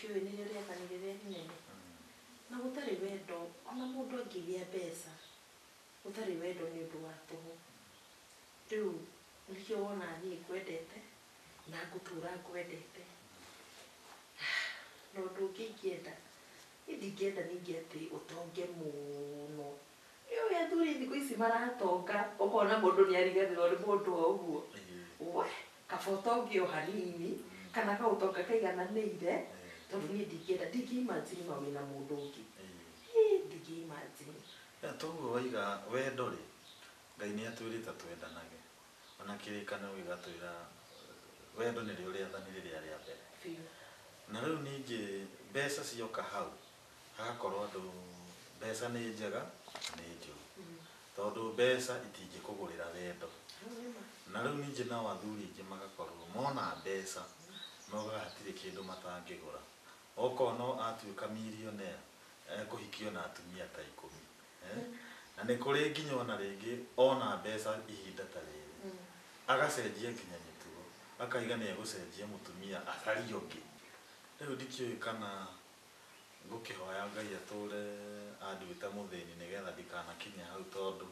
Ũkĩũĩ nĩrĩo rĩathani rĩrĩa rĩnene. Na gũtarĩ wendo, ona mũndũ angĩgĩa mbeca, gũtarĩ wendo nĩ ũndũ wa tũhũ. Rĩu nĩkĩo wonaga niĩ ngwendete, na ngũtũra ngwendete. Na ũndũ ũngĩ ingĩenda, niĩ ndingĩenda ningĩ atĩ ũtonge mũno. Nĩũĩ athuri thikũ ici maratonga, ũkona mũndũ nĩ ariganĩrwo nĩ mũndũ o ũguo. We, kaba ũtonge o hanini, kana kaũtonga kaigananĩire, tondũ niĩ ndingĩenda, ndingĩ imagine wĩna mũndũ ũngĩ. Ndingĩ imagine. Toguo waiga wendo rĩ, Ngai nĩ atwĩrĩte twendanage. Ona kĩrĩkanĩro gĩgatwĩra wendo nĩrĩo rĩathani rĩrĩa rĩa mbere. Na rĩu ningĩ mbeca cioka hau, hagakorwo andũ mbeca nĩ njega na nĩ njũru. Tondũ mbeca itingĩkũgũrĩra wendo. Na rĩu ningĩ nao athuri aingĩ magakorwo mona mbeca, maugaga hatirĩ kĩndũ matangĩgũra. Okorwo no atuĩka millionaire, ekũhikio na atumia ta 10. Na nĩ kũrĩ nginya ona rĩngĩ ona mbeca ihinda ta rĩrĩ, agacenjia nginya mĩtugo, akaiga nĩ egũcenjia mũtumia acarie ũngĩ. Rĩu ndikĩũĩ kana ngũkĩhoya Ngai atũre anduĩte mũthĩni nĩgetha ndikanakinye hau, tondũ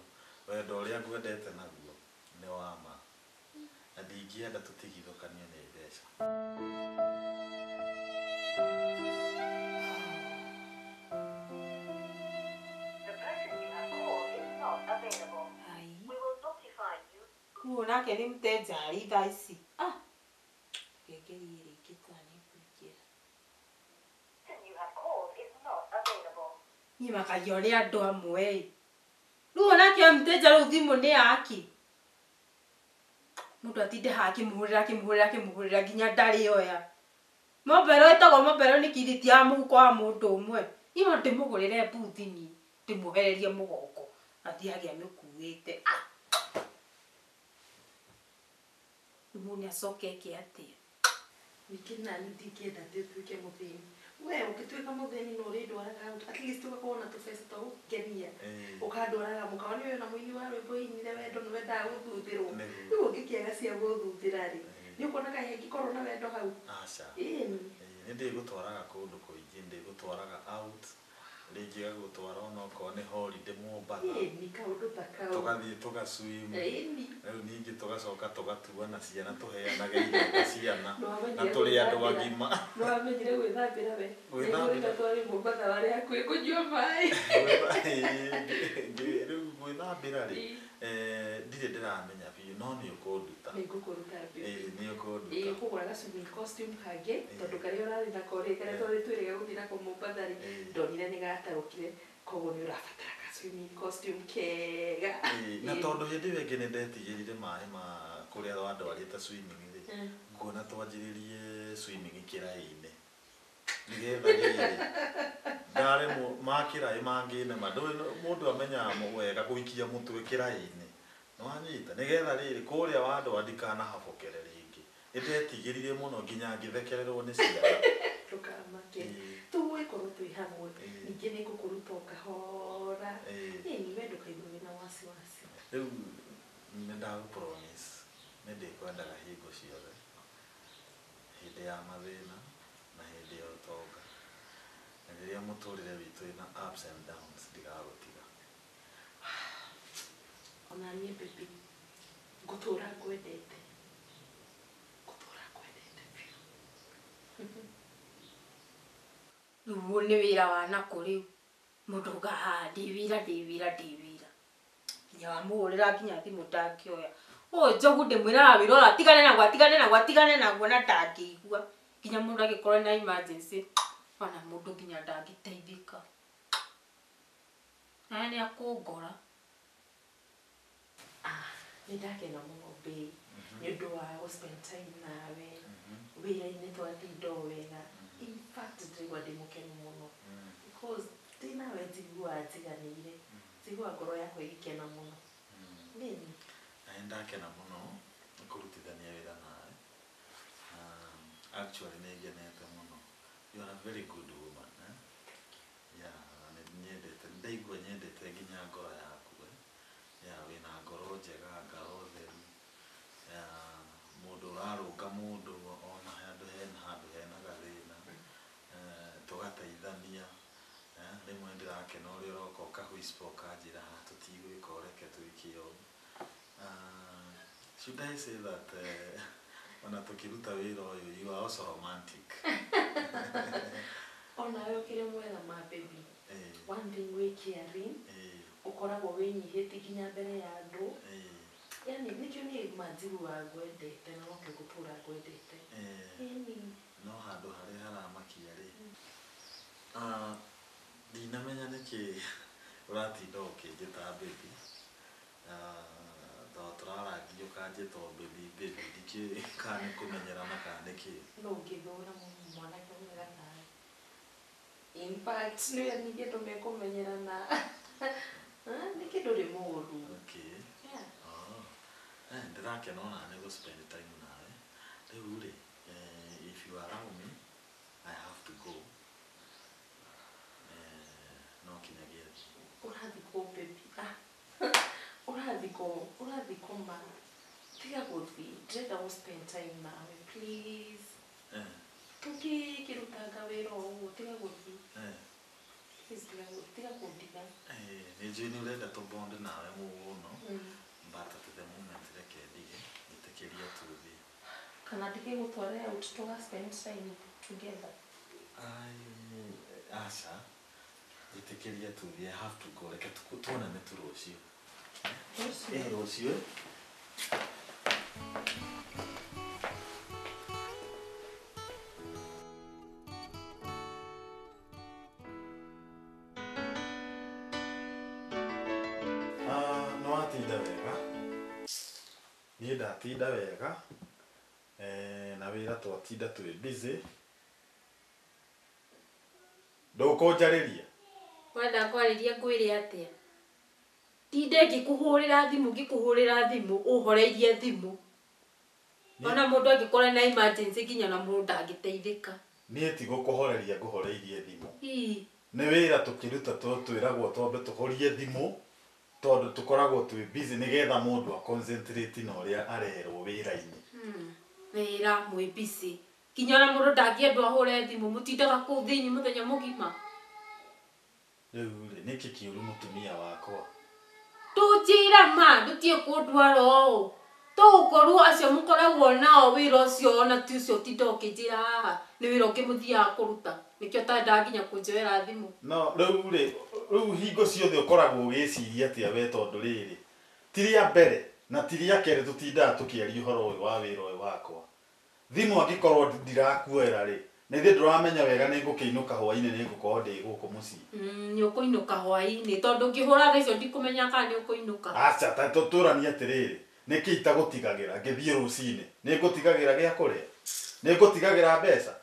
wendo ũrĩa ngwendete naguo nĩ wa ma. Na ndingĩenda tũtigithũkanio nĩ mbeca. The person you have called is not available. Ai. We will notify you. Rĩu nake nĩ mteja arĩ thaa ici. Ah. Ngegerie rĩngĩ kana nĩ ngũingĩra. Person you have called is not available. Niĩ makagio nĩ andũ amwe ĩ. Rĩu onake mteja rĩu thimũ nĩ yake. Mũndũ atinde haha akĩmũhũrĩra akĩmũhũrĩra akĩmũhũrĩra nginya ndarĩoya. Mobile ĩtagwo mobile nĩ kiri ti ya mũhuko wa mũndũ ũmwe. Niĩ no ndĩmũgũrĩre mbuthi niĩ, ndĩmuohererie mũgongo athiage amĩkuĩte. Ah! Rĩu mũndũ nĩacoke eke atĩa? Ningĩ nani ndingĩenda atĩ ũtuĩke mũthĩni. We ũngĩtuĩka mũthĩni no ũrĩndwaraga out, at least ũgakorwo na tũbeca twa gũkenia. Ũkandwaraga mũkawa, nĩũĩ ona mũini wa rwĩmbo ainire wendo nĩ wendaga gũthuthĩrwo. Rĩu ũngĩkĩaga cia gũthuthĩra rĩ, nĩ ũkuona kaĩ hangĩkorwo na wendo hau? Aca. Ĩni. Nĩ ndĩgũtwaraga kũndũ kũingĩ, ndĩgũtwaraga out, rĩngĩ gagũtwara onokorwo nĩ holiday Mombatha. Ĩni, kaũndũ ta kau. Tũgathiĩ tũga swim. Ĩni. Rĩu ningĩ tũgacoka tũgatuana ciana, tũheanage irio ta ciana, na tũrĩ andũ agima. Nĩ wamenyire gwĩthambĩra we? Gwĩthambĩra. Nĩngũrĩga twarĩ Mombatha warĩ hakuhĩ kũnyua maĩ. Rĩu gwĩthambĩra rĩ, ndirĩ ndĩramenya biũ, no nĩ ũkũnduta. Nĩ ngũkũruta biũ. Nĩ ũkũnduta. Ĩĩ, ũkũgũra ga swimming costume kangĩ, tondũ karĩa ũrarĩ nako rĩ, karĩa twarĩ twĩrĩga gũthiĩ nako Mombatha rĩ, ndonire nĩ gatarũkire, koguo nĩ ũrabatara ka swimming costume kega. Na tondũ hĩndĩ ĩyo ĩngĩ nĩ ndetigĩrire maĩ ma kũrĩa wandwarĩte swimming rĩ, nguona twanjĩrĩrie swimming kĩraĩ-inĩ. Nĩgetha rĩrĩ, ndaremwo ma kĩraĩ mangĩnema, ndũĩ mũndũ amenyaga wega gũikia mũtwe kĩraĩ-inĩ. Nĩwanyita? Nĩgetha rĩrĩ, kũrĩa wandwara ndikanahabokere rĩngĩ. Nĩ ndetigĩrire mũno nginya ngĩthekererwo nĩ ciana. Ndũkamake. Tũgũgĩkorwo twĩ hamwe. Ningĩ nĩ ngũkũruta o kahora. Ĩni, we ndũkaigue wĩna wasiwasi. Rĩu nĩ ndagũ promise nĩ ndĩkwendaga hingo ciothe, hĩndĩ ya mathĩna na hĩndĩ ya ũtonga. Na rĩrĩa mũtũrĩre witũ wĩna ups and downs, ndigagũtiga. Ona niĩ baby, ngũtũra ngwendete. Ngũtũra ngwendete biũ. Rĩu nĩ wĩra wa nakũ rĩu? Mũndũ auga haha ndĩ wĩra, ndĩ wĩra, ndĩ wĩra. Nginya wamũhũrĩra nginya thimũ ndangĩoya. Ũyũ njogu ndĩmwĩraga wĩra ũrĩa atigane naguo, atigane naguo, atigane naguo na ndangĩigua. Nginya mũndũ angĩkorwo na emergency, ona mũndũ nginya ndangĩteithĩka. Nawe nĩ akũngora. Nĩ ndakena mũno bae, nĩ ũndũ wa gũ spend time nawe. Wĩra-inĩ twatinda o wega. In fact, ndĩraigua ndĩ mũkenu mũno. Because ndĩ nawe njiguaga njiganĩire. Njiguaga ngoro yakwa ĩgĩkena mũno. Nĩni. Na nĩ ndakena mũno nĩ kũrutithania wĩra nawe. Actually nĩ ngenete mũno. You are a very good woman. Eh? Yeah, nĩ nyendete, ndaigua nyendete nginya ngoro yaku. Eh? Yeah, wĩna ngoro njega, ngoro theru. Yeah, mũndũ ũrarũnga mũndũ ona handũ hena gathĩna. Rĩmwe ndĩrakena ũrĩa ũroka ũka whisper ũkanjĩra haha tũtigwĩka ũreke twĩke ũũ. Should I say that ona tũkĩruta wĩra ũyũ you are also romantic. Onawe ũkĩrĩ mwega ma baby. One thing wĩ caring, ũkoragwo wĩnyihĩtie nginya mbere ya andũ. Yani nĩkĩo niĩ manjiguaga ngwendete na nokĩo ngũtũra ngwendete. Ĩni. No handũ harĩa haramakia rĩ, ndinamenya nĩkĩ ũratinda ũkĩnjĩta baby. Tondũ tũrarangia ũkanjĩta o baby baby, ndikĩũĩ kana nĩ kũmenyerana kana nĩkĩ. No ũngĩthũra mwanake mwega tawe. In fact, nĩwe ningĩ andũ mekũmenyerana. Nĩkĩ ndũrĩ mũũru. Okay. Yeah. Oh. Ndĩrakena ona nĩ gũ spend time nawe. Rĩu rĩ, if you allow me, I have to go. No kinyagia thiĩ. Ũrathiĩ kũ baby? Ah. Ũrathiĩ kũ? Ũrathiĩ kũ ma? Tiga gũthiĩ. Ndĩrenda gũ spend time nawe, please. Tũkĩrutanga wĩra o ũguo, tiga gũthiĩ. Please, tiga kũndiga. Nĩ njũĩ nĩ ũrenda tũ bond nawe mũno. But at the moment reke ndige, njĩtĩkĩrie tu thiĩ. Kana ndigĩgũtware out tũga spend time together. Ai, aca. Njĩtĩkĩrie tu thiĩ, I have to go. Reke tuonane tu rũciũ. Rũciũ? Rũciũ. Nĩ watinda wega. Niĩ ndatinda wega. Na wĩra twatinda twĩ busy. Ndũkũnjarĩria? Wenda kwarĩria ngwĩre atĩa? Ndinde ngĩkũhũrĩra thimũ ngĩkũhũrĩra thimũ ũhoreirie thimũ. Ona mũndũ angĩkorwo na emergency nginya na mũndũ ndangĩteithĩka. Niĩ ti gũkũhoreria ngũhoreirie thimũ. Ii. Nĩ wĩra tũkĩruta twĩragwo twambe tũhorie thimũ tondũ tũkoragwo twĩ busy nĩgetha mũndũ a concentrate na ũrĩa arerwo wĩra-inĩ. Wĩra mwĩ busy. Nginya ona mũndũ ndangĩendwo ahũre thimũ mũtindaga kũu thĩinĩ mũthenya mũgima. Rĩu rĩ, nĩkĩ kĩũru mũtumia wakwa? Tũnjĩra ma ndũtige kũndwara ũũ. Tũgũkorwo acio mũkoragwo nao wĩra ũcio ona ti ũcio ũtinda ũkĩnjĩra haha nĩ wĩra ũngĩ mũthiaga kũruta. Nĩkĩo ũtandaga nginya kũnjoera thimũ. No rĩu rĩ, rĩu hingo ciothe ũkoragwo ũgĩciria atĩa we tondũ rĩrĩ, ti rĩa mbere na ti rĩa kerĩ tũtindaga tũkĩaria ũhoro ũyũ wa wĩra ũyũ wakwa. Thimũ angĩkorwo ndirakuoera rĩ, nĩ ithuĩ ndũramenya wega nĩ ngũkĩinũka hwaĩ-inĩ nĩ ngũkorwo ndĩ gũkũ mũciĩ. Nĩ ũkũinũka hwaĩ-inĩ tondũ ngĩhũra thaa icio ndikũmenya kana nĩ ũkũinũka. Aca, ta tũtũranie atĩrĩrĩ, nĩkĩ itagũtigagĩra ngĩthiĩ rũcinĩ? Nĩ ngũtigagĩra gĩa kũrĩa? Nĩ ngũtigagĩra mbeca?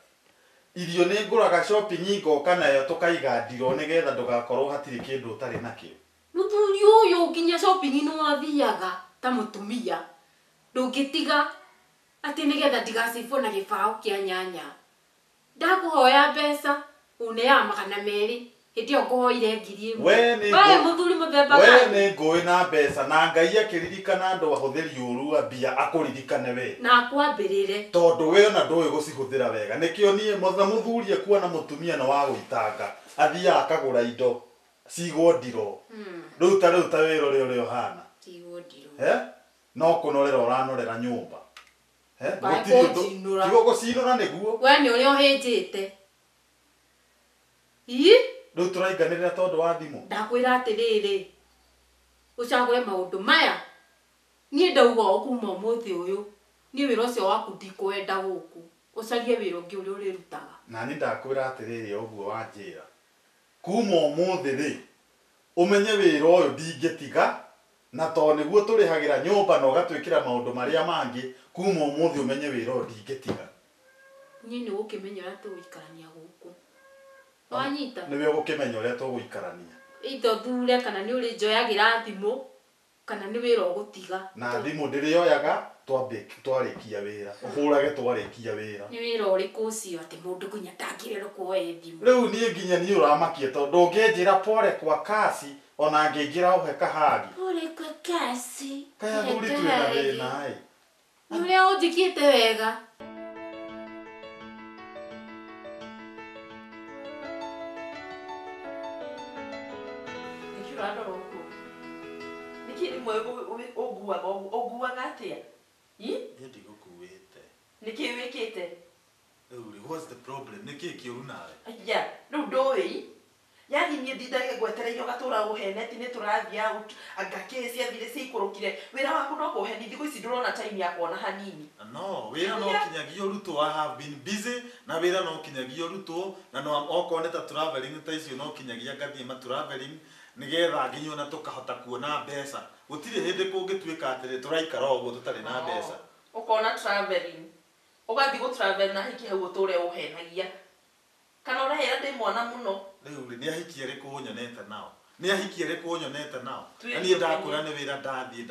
Irio nĩ ngũraga shopping ngoka nayo tũkaiga ndiroo nĩgetha ndũgakorwo hatirĩ kĩndũ ũtarĩ nakĩo. Mũthuri ũyũ nginya shopping nĩ wathiaga ta mũtumia. Ndũngĩtiga atĩ nĩgetha ndigacibwo na gĩbaũ kĩa nyanya. Ndakũhoya mbeca ũneaga 200 hĩndĩ ĩyo ngũhoire 1000. We mũthuri mũthemba We gani? nĩ ngũĩ na mbeca na Ngai akĩririkana andũ ahũthĩri ũru a mbia akũririkane we. Na akwambĩrĩre. Tondũ we ona ndũĩ gũcihũthĩra wega. Nĩkĩo niĩ mũthuri ekuona mũtumia na wa gũitanga athiaga akagũra indo cigwo ndiroo. Rĩu ta rĩu ta wĩra ũrĩa ũrĩa ũhana. Cigwo ndiroo. No kũnorera ũranorera nyũmba. Kaĩ kũnjinũra. Tigo gũcinũra nĩguo. We nĩ ũrĩa ũhĩnjĩte. Ii? Rĩu tũrainganĩrĩra tondũ wa thimũ. Ndakwĩra atĩrĩrĩ, ũcagũre maũndũ maya. Niĩ ndauga ũũ kuma ũmũthĩ ũyũ, niĩ wĩra ũcio waku ndikwenda gũkũ. Ũcarie wĩra ũngĩ ũrĩa ũrĩrutaga. Na niĩ ndakwĩra atĩrĩrĩ ũguo wanjĩra. Kuma ũmũthĩ rĩ, ũmenye wĩra ũyũ ndingĩtiga na tondũ nĩguo tũrĩhagĩra nyũmba na ũgatwĩkĩra maũndũ marĩa mangĩ, kuma ũmũthĩ ũmenye wĩra ũyũ ndingĩtiga. Niĩ nĩ gũkĩmenya ũrĩa tũgũikarania gũkũ. Wanyita? Nĩwe ũgũkĩmenya ũrĩa tũgũikarania. Either ũthure kana nĩ ũrĩnjoyagĩra thimũ kana nĩ wĩra ũgũtiga. Na thimũ ndĩrĩoyaga twarĩkia wĩra. Ũhũrage twarĩkia wĩra. Nĩ wĩra ũrĩkũ ũcio atĩ mũndũ nginya ndangĩrerwo kuoya thimũ? Rĩu niĩ nginya niĩ ũramakia tondũ ndũngĩnjĩra pole kwa kasi ona ngĩingĩra ũhe kahagi. Pole kwa kasi. Kaĩ athuri twĩna thĩna ĩ. Nĩ ũrĩa ũnjĩkĩte wega. Ũrandora ũguo. Nĩkĩ rĩmwe ũnguaga ũguo? Ũnguaga atĩa? Ĩ? Niĩ ndigũkuĩte. Nĩkĩ wĩkĩte? Rĩu rĩ, what's the problem? Nĩkĩ kĩũru nawe? Aya, rĩu ndũĩ. Yani niĩ ndindage ngwetereire ũgatũra ũheneti nĩ tũrathiĩ out anga kĩ ciathire ciaikũrũkire. Wĩra waku no kũheni thikũ ici ndũrona time ya kuona hanini. No, wĩra no kinyagia ũrutwo. I have been busy na wĩra no kinyagia ũrutwo na no okorwo nĩ ta traveling ta icio no kinyagia ngathiĩ ma traveling nĩgetha nginya ona tũkahota kuona mbeca. Gũtirĩ hĩndĩ kũngĩtuĩka atĩrĩ tũraikara ũguo tũtarĩ na mbeca. Ũkona traveling. Ũgathiĩ gũ travel na hiki hau ũtũre ũhenagia. Kana ũrehera ndĩ mwana mũno. Rĩu rĩ, nĩ ahiki arĩkũ nyonete nao? Nĩ ahiki arĩkũ nyonete nao? Na niĩ ndakũra nĩ wĩra ndathiĩ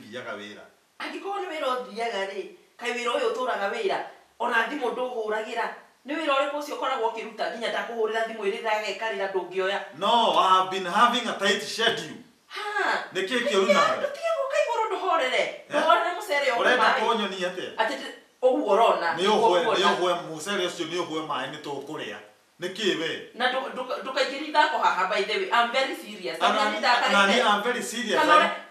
thiaga wĩra. Angĩkorwo nĩ wĩra ũthiaga rĩ, kaĩ wĩra ũyũ ũtũraga wĩra, ona thimũ ndũhũragĩra. Nĩ wĩra ũrĩkũ ũcio ũkoragwo ũkĩruta nginya ndakũhũrĩra thimũ ĩrĩ ndagĩkarĩra ndũngĩoya? No, I have been having a tight schedule. Ha! Nĩkĩ kĩũru nawe? Ndũtige gũka igũrũ ndũhorere. Ndũhorere mũcere ũyũ Ũrenda maĩ. kũnyonia atĩa? Atĩ ũguo ũrona. Nĩ ũhwe mũcere ũcio nĩ ũhwe maĩ nĩ tũkũrĩa. Nĩkĩ we? Na ndũkaingĩrie ithako haha by the way. I'm very serious. Na niĩ I'm very serious.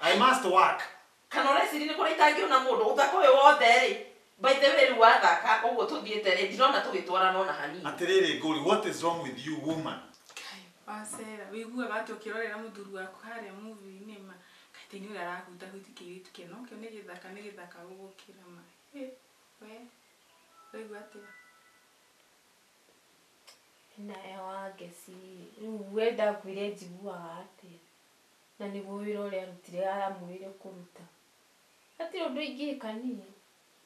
I must work. Kana ũreciria nĩ kũrĩa itangĩona mũndũ ũthako ũyũ wothe rĩ. By the way rĩu wathaka ũguo tũthiĩte rĩ ndirona tũgĩtwarana ona hanini. Atĩrĩrĩ Ngũri, what is wrong with you woman? Kai, wacera, wĩiguaga atĩ ũkĩrorera mũthuri waku harĩa movie-inĩ ma kaĩ nĩ ũrĩa arahutahuti kĩirĩtu kĩo no kĩo nĩ gĩthaka gũgũkĩra ma. We, ũraigua atĩa? Nawe wangeci, rĩu we ndakwĩre njiguaga atĩa? Na nĩguo wĩra ũrĩa arutire aramwĩrire kũruta. Hatirĩ ũndũ ingĩka niĩ.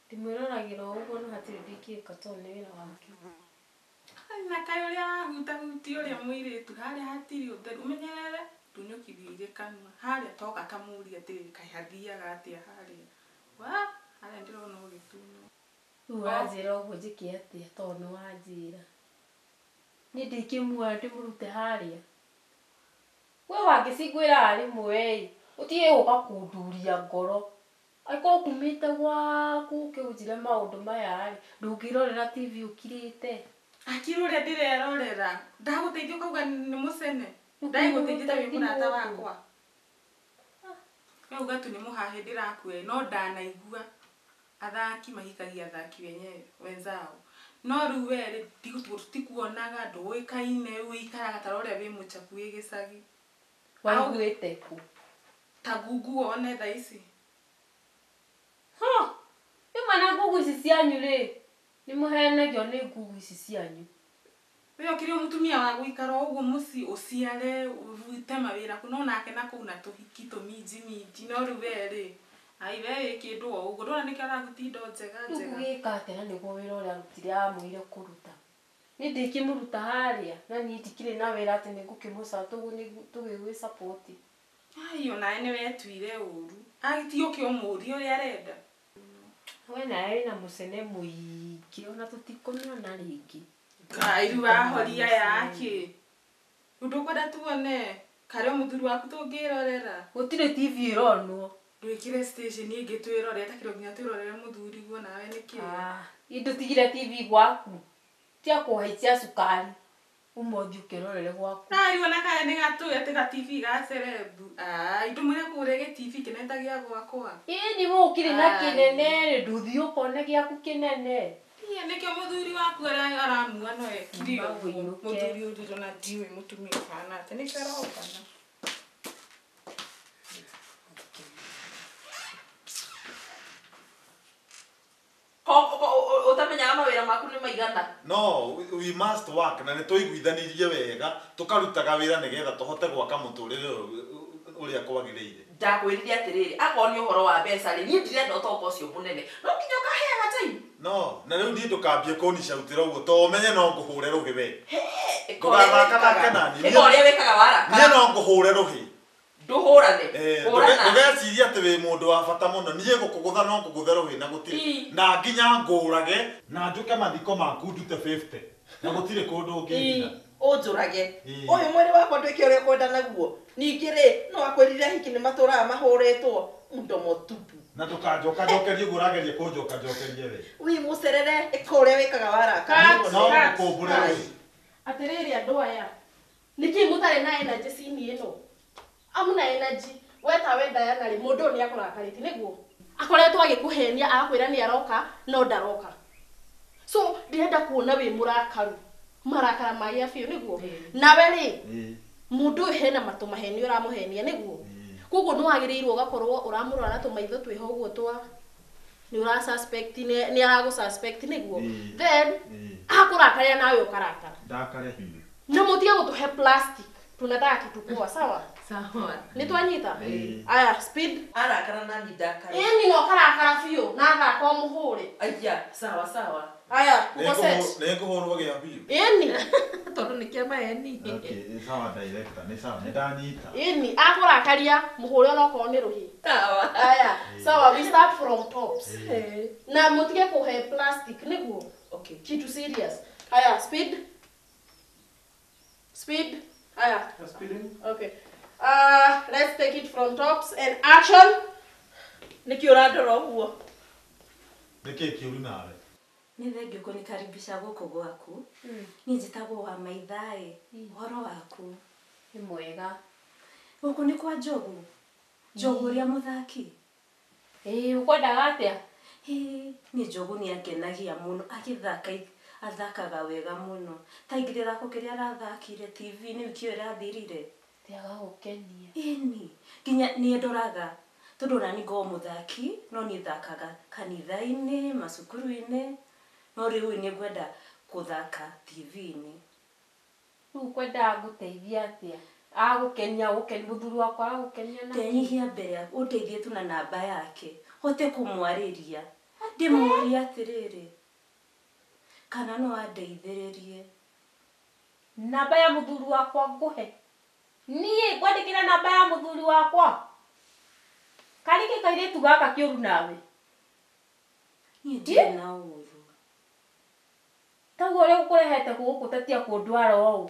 Ndĩmwĩroragĩra o ũguo no hatirĩ ũndũ ingĩka tondũ nĩ wĩra wake. Na kaĩ ũrĩa arahutahutia ũrĩa mũirĩtu harĩa hatirĩ ũtheru. Ũmenyerere ndunyũkithie kanua. Harĩa toka kamũrie atĩrĩrĩ kaĩ hathiaga atĩa harĩa. Wa, harĩa ndĩrona ũgĩtunywo. Rĩu wanjĩra ũguo njĩke atĩa tondũ nĩ wanjĩra. Niĩ ndingĩmuoya ndĩmũrute harĩa. We wangeci ngwĩraga rĩmwe ĩ, ũtige gũka kũnduria ngoro. Angĩkorwo kumĩte gwaku ũke ũnjĩre maũndũ maya rĩ, ndũngĩrorera TV ũkirĩte. Akiri ũrĩa ndĩrerorera, ndagũteithia ũkauga nĩ mũcene. Ndagũteithia ta wĩ mũrata wakwa. We uga tu nĩ mũhahĩ ndĩrakuoya no ndanaigua athaki mahikagia athaki wenyewe wenzao. No rĩu we rĩ tũtikuonaga ndũĩkaine ũikaraga ta ũrĩa wĩ mũchafu wĩ gĩcagi. Waiguĩte kũ? Ta ngungu wone thaa ici. Ha! Rĩmwe na ngungu ici cianyu rĩ, nĩ mũhenagio nĩ ngungu ici cianyu. We ũkĩrĩ mũtumia wa gũikara ũguo mũciĩ ũciare ũrute mawĩra kũ no nake na kũu na tũhiki tũminji minji no rĩu we rĩ ai we wĩ kĩndũ o ũguo ndũrona nĩkĩo araguti indo njega Rĩu njega. ngũgĩka atĩa na nĩguo wĩra ũrĩa arutire amwĩrire kũruta. Niĩ ndĩkĩmũruta harĩa na niĩ ndikĩrĩ na wĩra atĩ nĩngũkĩmũca tũgĩgwĩ support. Ai onawe nĩ wetuire ũru. Agĩtiga ũke ũmũrie ũrĩa arenda. We nawe wĩna mũcene mũingĩ ona tũtikũmĩona rĩngĩ. Ngai rĩu wahoria yake. Rĩu ndũkwenda tuone karĩ o mũthuri waku tũngĩrorera. Gũtirĩ TV ĩronwo. Ndwĩkĩre station ĩngĩ twĩrore takĩrĩ nginya twĩrorere mũthuri guo nawe nĩkĩ. Ndũtigire TV gwaku. Tia kũhaicia cukari. Ũmũthĩ ũkĩrorere gwaku. Na rĩu ona kaĩ nĩ gatũĩ atĩ ga TV ga cerebu. Ai ndũmwĩre kũgũre gĩ TV kĩnene ta gĩa gwakwa. Ĩĩ nĩ ũkĩrĩ na kĩnene rĩ ndũthiĩ ũkone gĩaku kĩnene. Iye nĩkĩo mũthuri waku aramua no ekire ũguo. Mũthuri ũrĩ na ndiũĩ mũtumia ũhana atĩa nĩkĩo arokana. Ũtamenyaga mawĩra maku nĩ maigana. No, we must work na nĩ tũiguithanirie wega tũkarutaga wĩra nĩgetha tũhote gwaka mũtũrĩre ũrĩa kwagĩrĩire. Ndakwĩrire atĩrĩrĩ, akorwo nĩ ũhoro wa mbeca rĩ, niĩ ndirenda ũtonga ũcio mũnene. No nginya ũkaheaga time. No, na rĩu niĩ ndũkambie kũnicautĩra ũguo to ũmenye no ngũhũre rũhĩ we. Ndũgathakathake naniĩ. Ĩka ũrĩa wĩkaga warakara. Niĩ no ngũhũre rũhĩ. Ndũhũrane. Ndũgecirie atĩ wĩ mũndũ wa bata mũno. Niĩ gũkũgũtha no ngũgũthe rũhĩ na gũtirĩ. Na nginya ngũrage na njũke mathiko maku ndute 50. Na gũtirĩ kũndũ ũngĩnjĩra. Ũnjũrage. Ũyũ mwĩrĩ wakwa ndwĩke ũrĩa ũkwenda naguo. Ningĩ rĩ, no akwĩrire ahiki nĩ matũraga mahũrĩtwo mdomo tupu. Na ndũkanjoka njokerie ũguo ũrageria kũnjoka njokerie we. Wi mũcerere ĩka ũrĩa wĩkaga warakara. No ngũkũmbũre rũhĩ. Atĩrĩrĩ andũ aya, nĩkĩ mũtarĩ na energy cini ĩno? Amuna energy. Weta we Diana ri mundu ni akurakarite niguo. Akoretwo agikuhenia agakwira ni aroka no ndaroka. So ndirenda kuona wi murakaru. Marakara magia biu niguo. Nawe ri mundu hena matu maheni uramuhenia niguo. Koguo no wagiriirwo ugakorwo uramurora na tumaitho twiho uguo twa ni ura suspect ni aragu suspect niguo. Then akurakaria nawe ukarakara. Ndakare biu. Na mutige gutuhe plastic. Tunataka kitu poa sawa? Sawa. Ni twanyita? Aya speed. Arakara na ni ndakare. Ĩni no karakara biũ na agakwa muhure. Aya sawa sawa. Aya uko set. Nĩ ngũhũrwo gĩa biũ. Ĩni. Tondũ nĩ kĩa maheni. Okay, sawa director, nĩ sawa, nĩ ndanyita. Ĩni akũrakaria mũhũre onokorwo nĩ rũhĩ. Sawa. Aya, sawa we start from tops. Na mutige kũhe plastic nĩguo. Okay. Kitu serious. Aya speed. Speed. Aya. Speeding. Okay. Let's take it from tops and action. Niki ũrandora ũguo? Nĩkĩ kĩũru nawe? Nĩ thengio kũnikaribisha gũkũ gwaku. Niĩ njĩtagwo wa Maithaĩ. Ũhoro waku? Nĩ mwega. Gũkũ nĩ kwa Njogu. Njogu ũrĩa mũthaki. Ĩĩ ũkwendaga atĩa? Ĩĩ niĩ Njogu nĩ angenagia mũno agĩthaka athakaga wega mũno. Ta ingĩ gĩthako kĩrĩa arathakire TV-inĩ wiki ĩyo ĩrathirire. Tiaga gũkenia. Ĩni nginya niĩ ndoraga tondũ ona niĩ ngoragwo mũthaki no niĩ thakaga kanitha-inĩ macukuru-inĩ no rĩu nĩ ngwenda kũthaka TV-inĩ. Rĩu ũkwendaga ngũteithie atĩa? Agũkenia gũkenia mũthuri wakwa agũkenia na Ndenyihia mbere yaku ũndeithie tu na namba yake hote kũmwarĩria ndĩmũrie atĩrĩrĩ kana no andeithĩrĩrie. Namba ya mũthuri wakwa ngũhe? Niĩ ngwandĩkĩra namba ya mũthuri wakwa? Karĩ kĩ kairĩtu gaka kĩũru nawe? Niĩ ndirĩ na ũru. Taguo ũrĩa gũkũrehete gũkũ tatia kũndwara ũũ.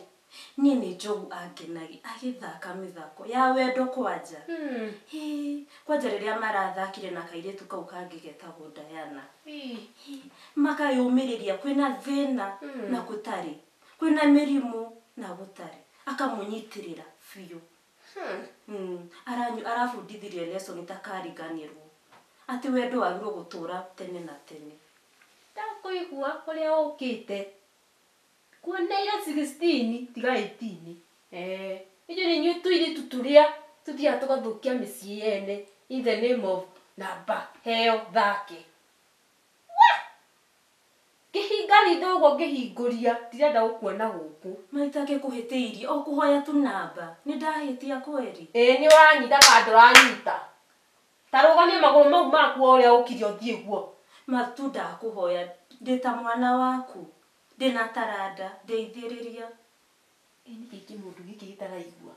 Niĩ nĩ Njogu angenagia agĩthaka mĩthako ya wendo kwanja. Kwanja rĩrĩa marathakire na kairĩtu kau kangĩ getagwo Diana. Makayũmĩrĩria kwĩna thĩna na gũtarĩ, kwĩna mĩrimũ na gũtarĩ, akamũnyitĩrĩra biũ. Arabundithirie lesson itakariganĩrwo atĩ wendo wagĩrĩirwo gũtũra tene na tene. Ndakũigua kũrĩa ũkĩte. Kuoneire 16 tiga 18. Inyuĩ nĩ inyuĩ tũirĩtu tũrĩa tũthiaga tũgathũkia mĩciĩ yene in the name of namba heo thake. Ngĩhinga ritho ũguo ngĩhingũria ndirenda gũkuona gũkũ. Maita ngĩkũhĩtĩirie o kũhoya tu namba nĩ ndahĩtia kweri. Ĩĩ nĩ ũranyita kana ndũranyita. Ta rũgamia magũrũ mau maku o ũrĩa ũkire ũthiĩ guo. Matu ndakũhoya ndĩ ta mwana waku ndĩna taranda ndeithĩrĩria. Ĩ nĩkĩ kĩmũndũ gĩkĩ gĩtaraigua?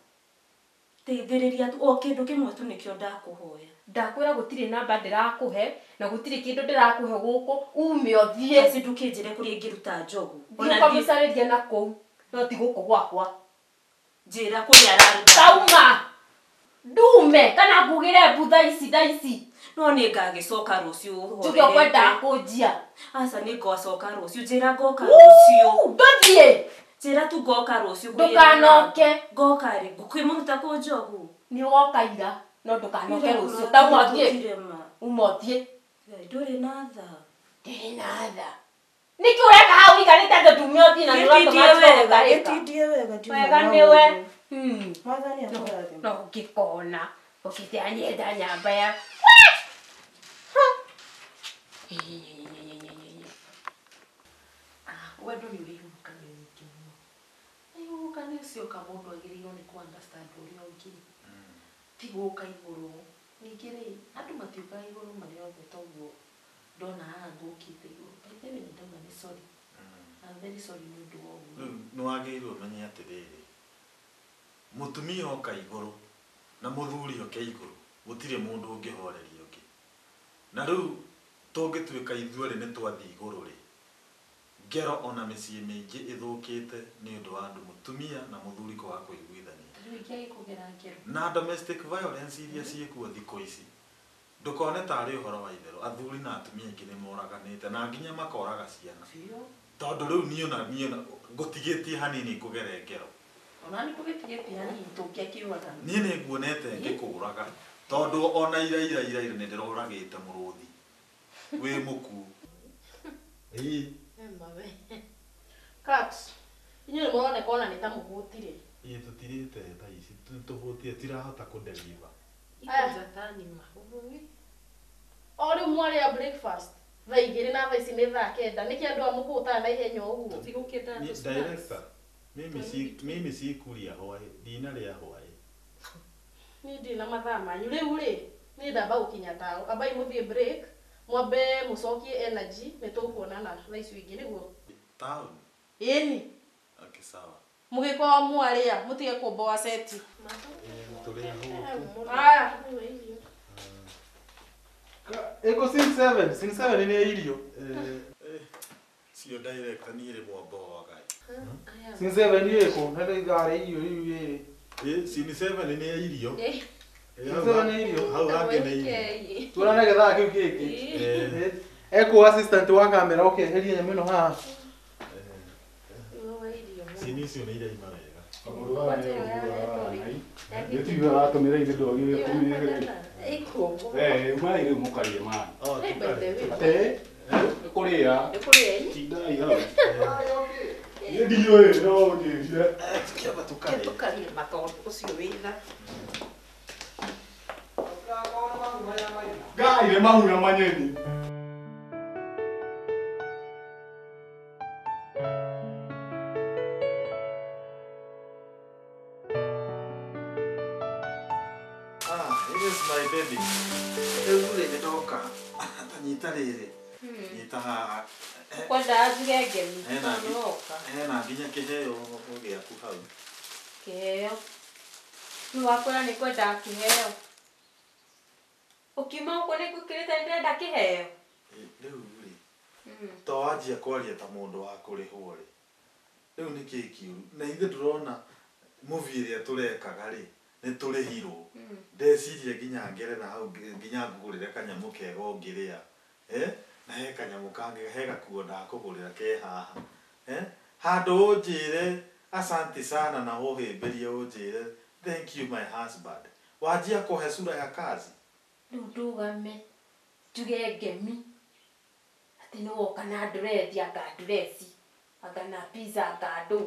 Ndeithĩrĩria tu o kĩndũ kĩmwe tu nĩkĩo ndakũhoya. Ndakwĩra gũtirĩ namba ndĩrakũhe na gũtirĩ kĩndũ ndĩrakũhe gũkũ ume ũthiĩ. Basi ndũkĩnjĩre kũrĩa ingĩruta Njogu. Ona ũkamũcarĩria na kũu no ti gũkũ gwakwa. Njĩra kũrĩa araruta. Tauma ndume kana ngugĩre mbu thaa ici thaa ici. No nĩ ngagĩcoka rũciũ Njuge ũkwenda kũnjia. Aca nĩ ngacoka rũciũ njĩra ngoka rũciũ. Ndũthiĩ. Njĩra tu ngoka rũciũ. Ndũkanoke. Ngoka rĩ ngũkĩmũruta kũ Njogu? Nĩ ũgoka ira no ndũkanoke rũciũ. Tauma ũthiĩ. Uma ũthiĩ. Ndũrĩ na tha. Ndirĩ na tha. Nĩkĩ ũreka hau ũikarĩte atĩ ndume ũthiĩ na nĩũratũma njoke ũtarĩka? Gĩtindie wega ndiuma Wega na nĩwe. ũũru. Mwathani akũrathime. No ngĩkona ũkĩte anyenda nyamba ya. Wendo nĩ ũrĩ ihuhũkanio nyingĩ mũno. Na ihuhũkanio cioka mũndũ agĩrĩirwo nĩ kũ understand ũrĩa ũngĩ. Ti gũka igũrũ. Ningĩ rĩ, andũ matiũkaga igũrũ marĩ othe toguo ndona haha ngũkĩte igũrũ. By the way nĩ ndauga nĩ sorry. I'm very sorry nĩ ũndũ wa ũguo. Rĩu nĩ wagĩrĩirwo ũmenye atĩrĩrĩ, mũtumia oka igũrũ na mũthuri oke igũrũ gũtirĩ mũndũ ũngĩhoreria ũngĩ. Na rĩu tũngĩtuĩka ithuerĩ nĩ twathiĩ igũrũ rĩ, ngero ona mĩciĩ mĩingĩ ĩthũkĩte nĩ ũndũ wa andũ mũtumia na mũthuri kwaga kũiguithania. Rĩu ingĩagĩkũgera ngero. Na domestic violence iria ciĩkuo thikũ ici ndũkone tarĩ ũhoro wa itherũ athuri na atumia aingĩ nĩ moraganĩte na nginya makoraga ciana. Biũ. Tondũ rĩu niĩ ona ngũtigĩtie hanini ngũgere ngero. Ona nĩ kũgĩtigĩtie hanini tũngĩakiugaga. Niĩ nĩ nguonete ngĩkũraga tondũ ona ira ira ira ira nĩ ndĩroragĩte mũrũthi wĩ mũkuũ. Ĩĩ. Cut. Inyuĩ nĩ mũroneka ona nĩ ta mũhũtire. Ĩĩ tũtirĩte thaa ici tũhũtire tirahota kũdeliver. O rĩu mwarĩa breakfast thaa 2 na thaa ici nĩ thaa 9 nĩkĩ andũ a mũhũtaga na ihenya ũguo? Director, mimi sikuria hwaĩ, ndinarĩa hwaĩ. Niĩ ndirĩ na mathaa manyu rĩu rĩ niĩ ndamba gũkinya taũ ambai mũthiĩ break mwambe mũcokie energy nĩ tũkuonana thaa icio ingĩ nĩguo. Taũni? Ĩni. Okay, sawa. Mũgĩkorwo mwarĩa mũtige kũmboa seti. Tũrĩ ahũtu. Aya. Eko 67, 67 nĩ irio. Cio director niĩ rĩmwe mboaga. 67 nĩ ĩkũ, nĩ ithaa rĩa irio rĩu rĩrĩ. Ĩ 67 nĩ irio. 67 nĩ irio. Hau hangĩ nĩ irio. Tuonane gĩthaa kĩu kĩngĩ. Eko assistant wa kamera ũkeheria nyamũ ĩno haha. Cini icio nĩ iraima wega. Nĩ aratũmĩra ithe ndwagĩrĩire kũmĩeheria. Mai rĩu mũkarie maĩ. Kũrĩa. Tindai hau. Niĩ ndiũĩ no ũnjĩrire. Kĩamba tũkarĩe. Tũkarĩe matondũ ũcio wĩra. Ngai nĩ mahura manyeni. It is my baby. Rĩu rĩ nĩ ndoka. Nyita rĩrĩ. Nyita haha. Kwenda njuge ngemi. Hena nginya kĩheo gĩaku hau. Kĩheo. Rĩu wakwĩra nĩ kwenda kĩheo. Ũkiuma gũkũ nĩ ngwĩkĩrĩte ndĩrenda kĩheo. Rĩu rĩ. To wanjia kwaria ta mũndũ wa kũrĩhwo rĩ. Rĩu nĩ kĩĩ kĩũru? Na ithuĩ ndũrona movie ĩrĩa tũrekaga rĩ nĩ tũrĩhirwo. Ndeciria nginya ngere na hau nginya ngũgũrĩre kanyamũ kega ũngĩrĩa. Na he kanyamũ kangĩ he gakuo ndakũgũrĩra ke haha. Handũ ũnjĩre asante sana na ũhĩmbĩrie ũnjĩre thank you my husband. Wanjia kũhe sura ya kazi. Rĩu ndũgame njuge ngemi atĩ nĩ woka na ndũrethi anga ndureci anga na pizza anga ndũ.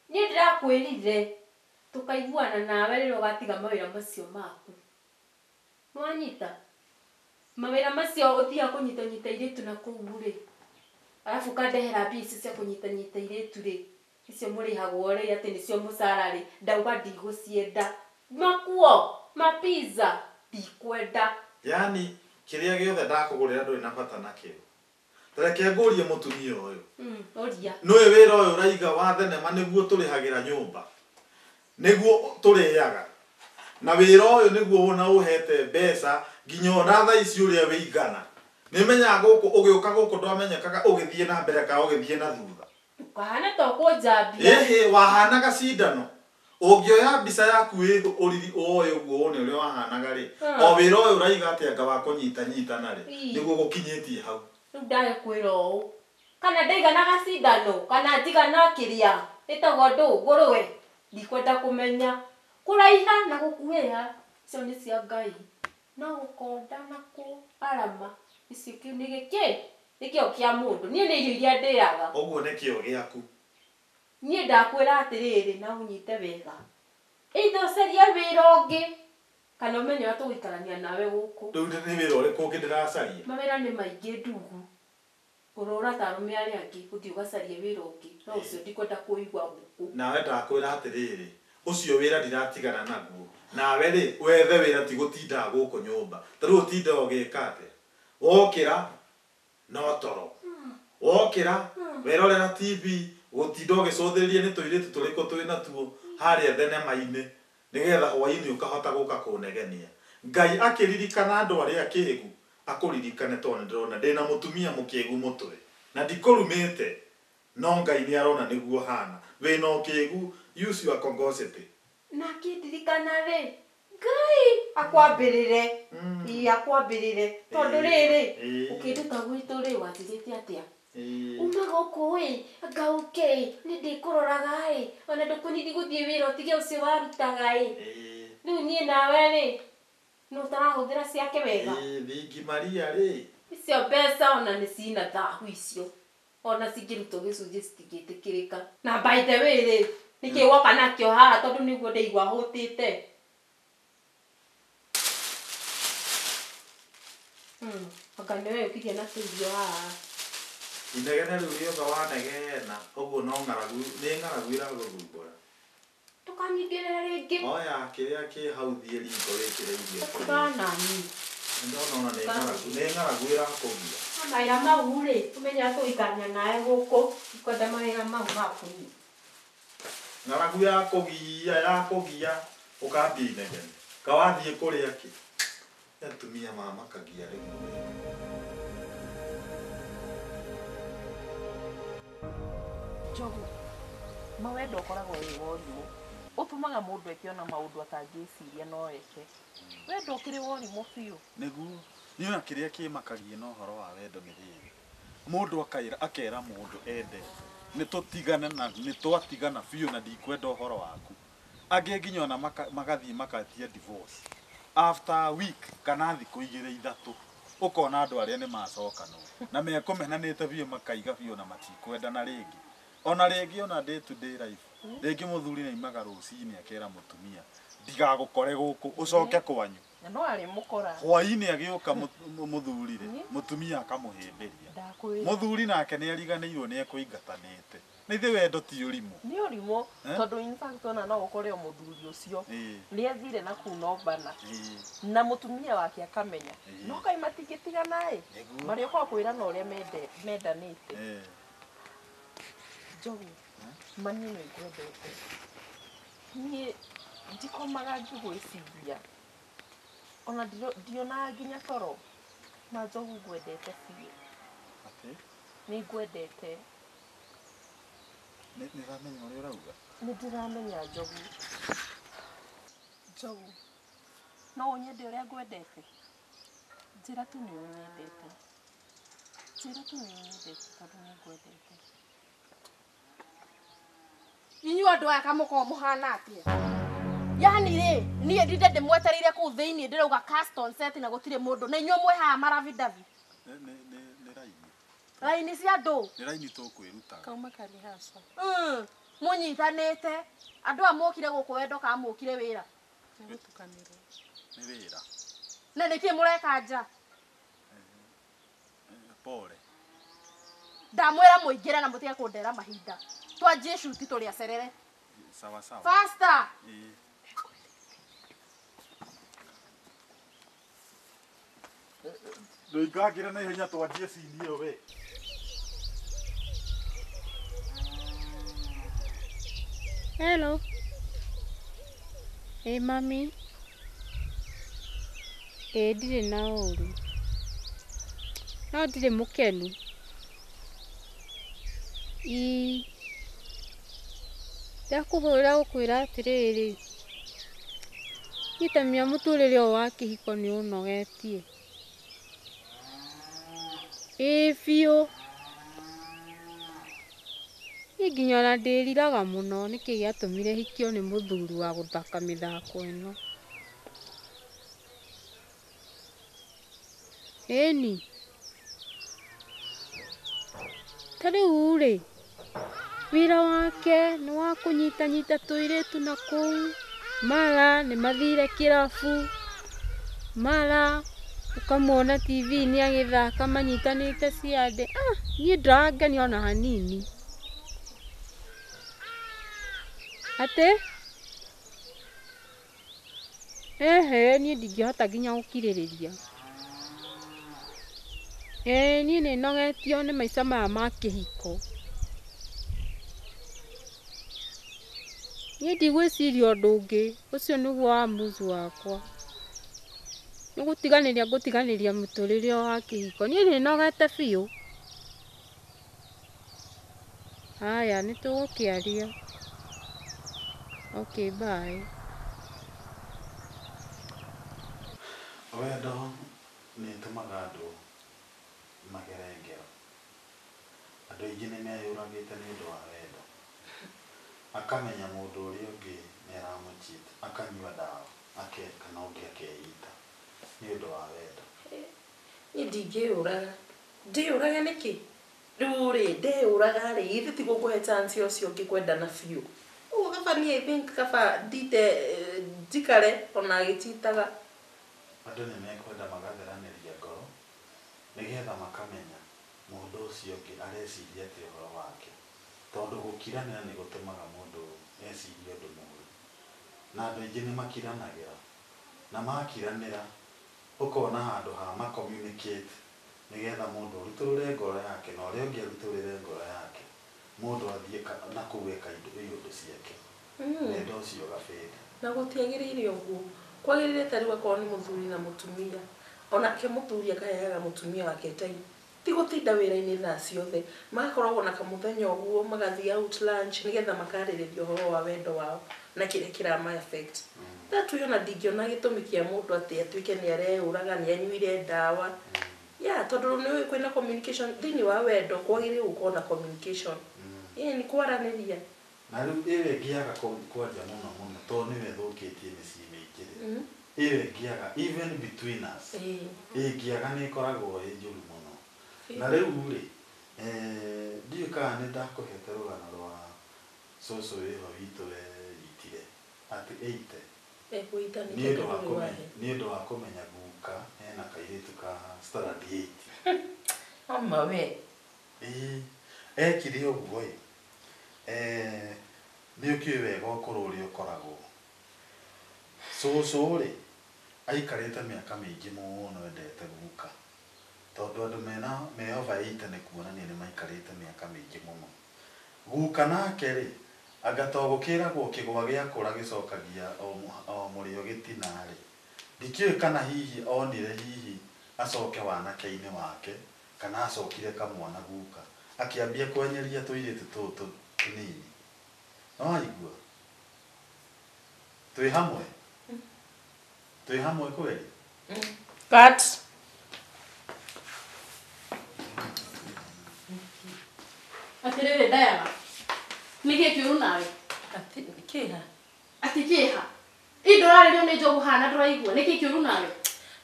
Niĩ ndĩrakwĩrire tũkaiguana nawe rĩrĩa ũgatiga mawĩra macio maku. Nĩwanyita? Mawĩra macio ũthiaga kũnyitanyita airĩtu na kũu rĩ. Arabu ũkandehera mbia icio cia kũnyitanyita airĩtu rĩ. Icio mũrĩhagwo rĩ atĩ nĩcio mũcara rĩ. Ndauga ndigũcienda. Makuo, ma pizza ndikwenda. Yaani kĩrĩa gĩothe ndakũgũrĩra ndũrĩ na bata nakĩo. Tareke ngũrie mũtumia ũyũ. Ũria. Nĩũĩ wĩra ũyũ ũraiga wa thenema nĩguo tũrĩhagĩra nyũmba. Nĩguo tũrĩaga. Na wĩra ũyũ nĩguo wona ũhete mbeca nginya ona thaa ici ũrĩa wĩigana. Nĩmenyaga gũkũ ũgĩũka gũkũ ndwamenyekaga ũgĩthiĩ na mbere kana ũgĩthiĩ na thutha. Ndũkahane ta ũkũnjambia. Ĩhĩ wahanaga cindano. Ũngĩoya mbica yaku ĩ ũriri ũoe ũguo wone ũrĩa wahanaga rĩ. O wĩra ũyũ ũraiga atĩ anga wa kũnyitanyitana rĩ. Nĩguo gũkinyĩtie hau. Rĩu ndagĩkwĩra ũũ. Kana ndaiganaga cindano kana njigana kĩrĩa ĩtagwo ndũ ngũrũwe. Ndikwenda kũmenya. Kũraiha na gũkuhĩha icio nĩ cia Ngai. No gũkonda na kũarama icio kĩu nĩ gĩkĩ nĩkĩo kĩa mũndũ. Niĩ nĩ irio iria ndĩaga. Ũguo nĩkĩo gĩaku. Niĩ ndakwĩra atĩrĩrĩ na ũnyite wega. Either ũcarie wĩra ũngĩ kana ũmenye ũrĩa tũgũikarania nawe gũkũ. Rĩu nĩ wĩra ũrĩkũ ũngĩ ndĩracaria? Mawĩra nĩ maingĩ ndugu. Ũrora ta arũme arĩa angĩ ũthiĩ ũgacarie wĩra ũngĩ. No ũcio ndikwenda kũigua gũkũ. Nawe ndakwĩra atĩrĩrĩ ũcio wĩra ndiratigana naguo. Nawe rĩ wethe wĩra ti gũtindaga gũkũ nyũmba. Ta rĩu ũtindaga ũgĩka atĩa? Wokĩra no toro. Wokĩra werorera TV gũtinda ũgĩcũthĩrĩria nĩ tũirĩtu tũrĩkũ twĩ natuo harĩa thenema-inĩ nĩgetha hwaĩ-inĩ ũkahota gũka kũnegenia. Ngai akĩririkana andũ arĩa akĩgu akũririkane tondũ nĩndĩrona ndĩna mũtumia mũkĩgu mũtwe na ndikũrumĩte no Ngai nĩarona nĩguo hana. Wĩna ũkĩgu use your congosity. Na akĩndirikana rĩ Ngai akwambĩrĩre. Ii akwambĩrĩre tondũ rĩrĩ ũkĩnduta gwitũ rĩ wanjĩrĩte atĩa? Uma gũkũ ĩ anga ũke ĩ nĩ ndĩkũroraga ĩ ona ndũkũnidi gũthiĩ wĩra ũtige ũcio warutaga ĩ. Rĩu niĩ nawe rĩ no ũtarahũthĩra ciake wega. Thingi Maria rĩ. Icio mbeca ona nĩ cina thahu icio. Ona cingĩrutwo gĩcunjĩ citingĩtĩkĩrĩka. Na by the way rĩ nĩkĩ woka nakĩo haha tondũ nĩguo ndaigua hũtĩte. Anga nĩwe ũkirie na tũirio haha. Inegene rĩu rĩothe wanegena ũguo no ng'aragu nĩ ng'aragu ĩragũthumbũra. Ndũkanyingĩrĩre rĩngĩ. Oya kĩrĩa kĩ hau thiĩ riko wĩkĩre irio. Ndũkanani. Ndona ona nĩ ng'aragu nĩ ng'aragu ĩrakũgia. Mawĩra mau rĩ ũmenye tũikania nawe gũkũ ndikwenda mawĩra mau maku. Ng'aragu yakũgia ũkambia inegene. Kawathiĩ kũrĩa kĩ? Atumia mamakagia rĩmwe. Njogu, mawendo ũkoragwo wĩ worimũ. Ũtũmaga mũndũ eke ona maũndũ atangĩciria no eke. Wendo ũkĩrĩ worimũ biũ. Nĩguo, niĩ ona kĩrĩa kĩmakagia na ũhoro wa wendo nĩ rĩrĩ. Mũndũ akaira akera mũndũ ende. Nĩ tũtigane na nĩ twatigana biũ na ndikwenda ũhoro waku. Angĩ nginya ona magathiĩ makatia divorce. After a week kana thikũ igĩrĩ ithatũ ũkona andũ arĩa nĩ macokanwo na mekũmenanĩte biũ makaiga biũ na matikwendana rĩngĩ. Ona rĩngĩ ona day to day life rĩngĩ mũthuri nĩaimaga rũcinĩ akera mũtumia ndigagũkore gũkũ ũcoke kwanyu. Na no arĩ mũkora. Hwainĩ agĩũka mũthuri rĩ mũtumia akamũhĩmbĩria. Mũthuri nake nĩ ariganĩirwo nĩ ekũingatanĩte. Nĩ ithuĩ wendo ti ũrimũ. Nĩ ũrimũ tondũ in fact ona no ũkore o mũthuri ũcio nĩ athire na kũu nombana na mũtumia wake akamenya no kaĩ matingĩtigana ĩ marĩũkaga kwĩrana ũrĩa mendanĩte. Njogu, ma niĩ nĩ ngwendete. Niĩ ndikomaga ngĩgwĩciria. Ona ndionaga nginya toro. Ma Njogu ngwendete biũ. Atĩ? Nĩ ngwendete. Nĩ ũramenya ũrĩa ũrauga? Nĩ ndĩramenya Njogu. Njogu, no ũnyende ũrĩa ngwendete? Njĩra tu nĩ ũnyendete. Njĩra tu nĩ ũnyendete tondũ nĩ ngwendete. Inyuĩ andũ aya kamũkorwo mũhana atĩa? Yani rĩ niĩ ndinde ndĩmwetereire kũu thĩinĩ ndĩrauga cast on set na gũtirĩ mũndũ na inyuĩ mwĩ haha marabidabi. Nĩ raini. Raini cia andũ. Nĩ raini tũkwĩrutaga. Kauma karihasa. Mũnyitanĩte. Andũ aya mokire gũkũ wendo kana mokire wĩra? Nĩ gũtukanĩrwo. Nĩ wĩra. Na nĩkĩ mũreka nja? Pole. Ndamwĩra mũingĩre na mũtige kũndera mahinda. Twanjie shuti tũrĩ acerere. Sawa sawa. Faster. Ndũingangĩre na ihenya twanjie cini ĩyo we. Hello. Ĩ mami. Ĩ ndirĩ na ũru. No ndirĩ mũkenu. Ĩ ndakũhũrĩra gũkwĩra atĩrĩrĩ niĩ mũtũrĩre ũyũ wa kĩhiko nĩ ũnogetie. Ĩ biũ. Niĩ nginya ona ndĩriraga mũno nĩkĩ gĩatũmire hikio nĩ mũthuri wa gũthaka mĩthako ĩno. Ĩni. Ta rĩu rĩ wĩra wake nĩ wa kũnyitanyita tũirĩtu na kũu mara nĩ mathire kĩrabu mara ũkamuona TV-inĩ agĩthaka manyitanĩte ciande. Niĩ ndirangenia ona hanini. Atĩ? Ehe, niĩ ndingĩhota nginya gũkirĩrĩria. Niĩ nĩ nogetio nĩ maica maya ma kĩhiko. Niĩ ndigwĩciria ũndũ ũngĩ, ũcio nĩguo wamuzi wakwa. Nĩ gũtiganĩria ngũtiganĩria mũtũrĩre wa kĩhiko. Niĩ nĩ nogete biũ. Haya, nĩ tũgũkĩaria. Okay, bye. Wendo nĩ ĩtũmaga andũ magere ngero. Andũ aingĩ nĩ meyũragĩte nĩ ũndũ wa wendo. Akamenya mũndũ ũrĩa ũngĩ nĩ aramũcheat, akanyua ndawa, kana ũngĩ akeita nĩ ũndũ wa wendo. Niĩ ndingĩyũraga. Ndĩyũrage nĩkĩ? Rĩu rĩ, ndeyũraga rĩ, githĩ ti gũkũhe chance ũcio ũngĩ kwendana biũ. Ũguo kaba niĩ I think kaba ndinde njikare ona agĩchitaga. Andũ nĩ mekwenda magatheranĩria ngoro nĩgetha makamenya mũndũ ũcio ũngĩ areciria atĩa ũhoro wake. Tondũ gũkiranĩra nĩ gũtũmaga mũndũ ecirie ũndũ mũũru. Na andũ aingĩ nĩ makiranagĩra. Na makiranĩra ũkona handũ ha ma communicate nĩgetha mũndũ arutũrũre ngoro yake na ũrĩa ũngĩ arutũrũre ngoro yake. Mũndũ athiĩ na kũu eka iũndũ ciake. Wendo ũcio ũgabĩnda. Na gũtiagĩrĩire ũguo. Kwagĩrĩire ta rĩu akorwo nĩ mũthuri na mũtumia. Onake mũthuri akaheaga mũtumia wake time. Ti gũtinda wĩra-inĩ thaa ciothe. Magakoragwo na kamũthenya ũguo magathiĩ out lunch nĩgetha makarĩrĩria ũhoro wa wendo wao na kĩrĩa kĩrama affect. That way ona ndingĩona gĩtũmi kĩa mũndũ atĩ atuĩke nĩ areyũraga, nĩ anyuire ndawa. Yeah, tondũ nĩ ũĩ kwĩna communication thĩinĩ wa wendo kwagĩrĩire gũkorwo na communication. Ĩĩ nĩ kwaranĩria. Na rĩu ĩyo ĩngĩaga kwaria mũno mũno tondũ nĩyo ĩthũkĩtie mĩciĩ mĩingĩ rĩ. Ĩyo ĩngĩaga even between us. Ĩngĩaga nĩ ĩkoragwo ĩ njũru mũno. Na rĩu rĩ, ndiũĩ kana nĩ ndakũhete rũgano rwa cũcũ wĩho witũ weitire atĩ eite. Nĩ ũndũ wa kũmenya guka hena kairĩtu ka standard 8. Ama we. Ĩĩ, ekire ũguo ĩ. Nĩ ũkĩũĩ wega ũkũrũ ũrĩa ũkoragwo. Cũcũ rĩ, aikarĩte mĩaka mĩingĩ mũno endete guka. Tondũ andũ mena me over 80 nĩ kuonania nĩ maikarĩte mĩaka mĩingĩ mũno. Guka nake rĩ, anga to gũkĩragwo kĩgwa gĩakũra gĩcokagia o mũrĩo gĩtina rĩ. Ndikĩũĩ kana hihi onire hihi acoke wanake-inĩ wake kana acokire kamwana guka. Akĩambia kwenyeria tũirĩtu tũtũ tũnini. No waigua? Twĩ hamwe? Twĩ hamwe kweli? Cut. Atirĩrĩ Diana, nĩ kĩĩ kĩũru nawe? Atĩ kĩha? Atĩ kĩha? Ĩ ndũrarĩrio nĩ njogu haha na ndũraigua, nĩ kĩĩ kĩũru nawe?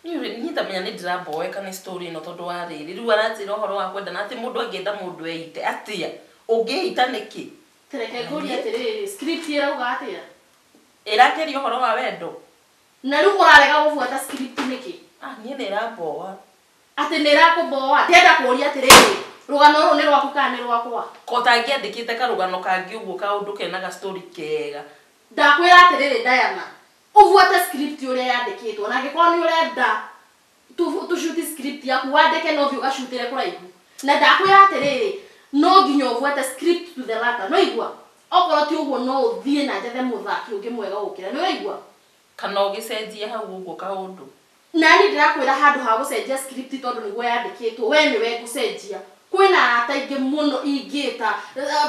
Niĩ niĩ nĩ ndĩramboeka nĩ story ĩno tondũ wa rĩrĩ. Rĩu aranjĩra ũhoro wa kwendana atĩ mũndũ angĩenda mũndũ eite atĩa? Ũngĩita nĩkĩ? Tereke ngũrie atĩrĩrĩ, script ĩrauga atĩa? Ĩrakĩria ũhoro wa wendo. Na rĩu ũrarega gũbuata script nĩkĩ? Ah, niĩ nĩ ĩramboa. Atĩ nĩ ĩrakũmboa? Ndĩrenda kũũria atĩrĩrĩ, rũgano rũrũ nĩ rwaku kana nĩ rwakwa? Ko tangĩandĩkĩte karũgano kangĩ ũguo kaũndũ kena ga story kega. Ndakwĩra atĩrĩrĩ Diana, ũbuate script ũrĩa yandĩkĩtwo na angĩkorwo nĩ ũrenda tũcuti script yaku wandĩke no ũthiĩ ũgacutĩre kũraihu. Na ndakwĩra atĩrĩrĩ, no nginya ũbuate script to the letter, no igua? Okorwo ti ũguo no ũthiĩ na njethe mũthaki ũngĩ mwega gũkĩra, nĩ ũraigua? Kana ũgĩcenjie hau ũguo kaũndũ. Na niĩ ndĩrakwĩra handũ ha gũcenjia script tondũ nĩguo yandĩkĩtwo, we nĩwe ngũcenjia. Kwĩna arata aingĩ mũno ingĩta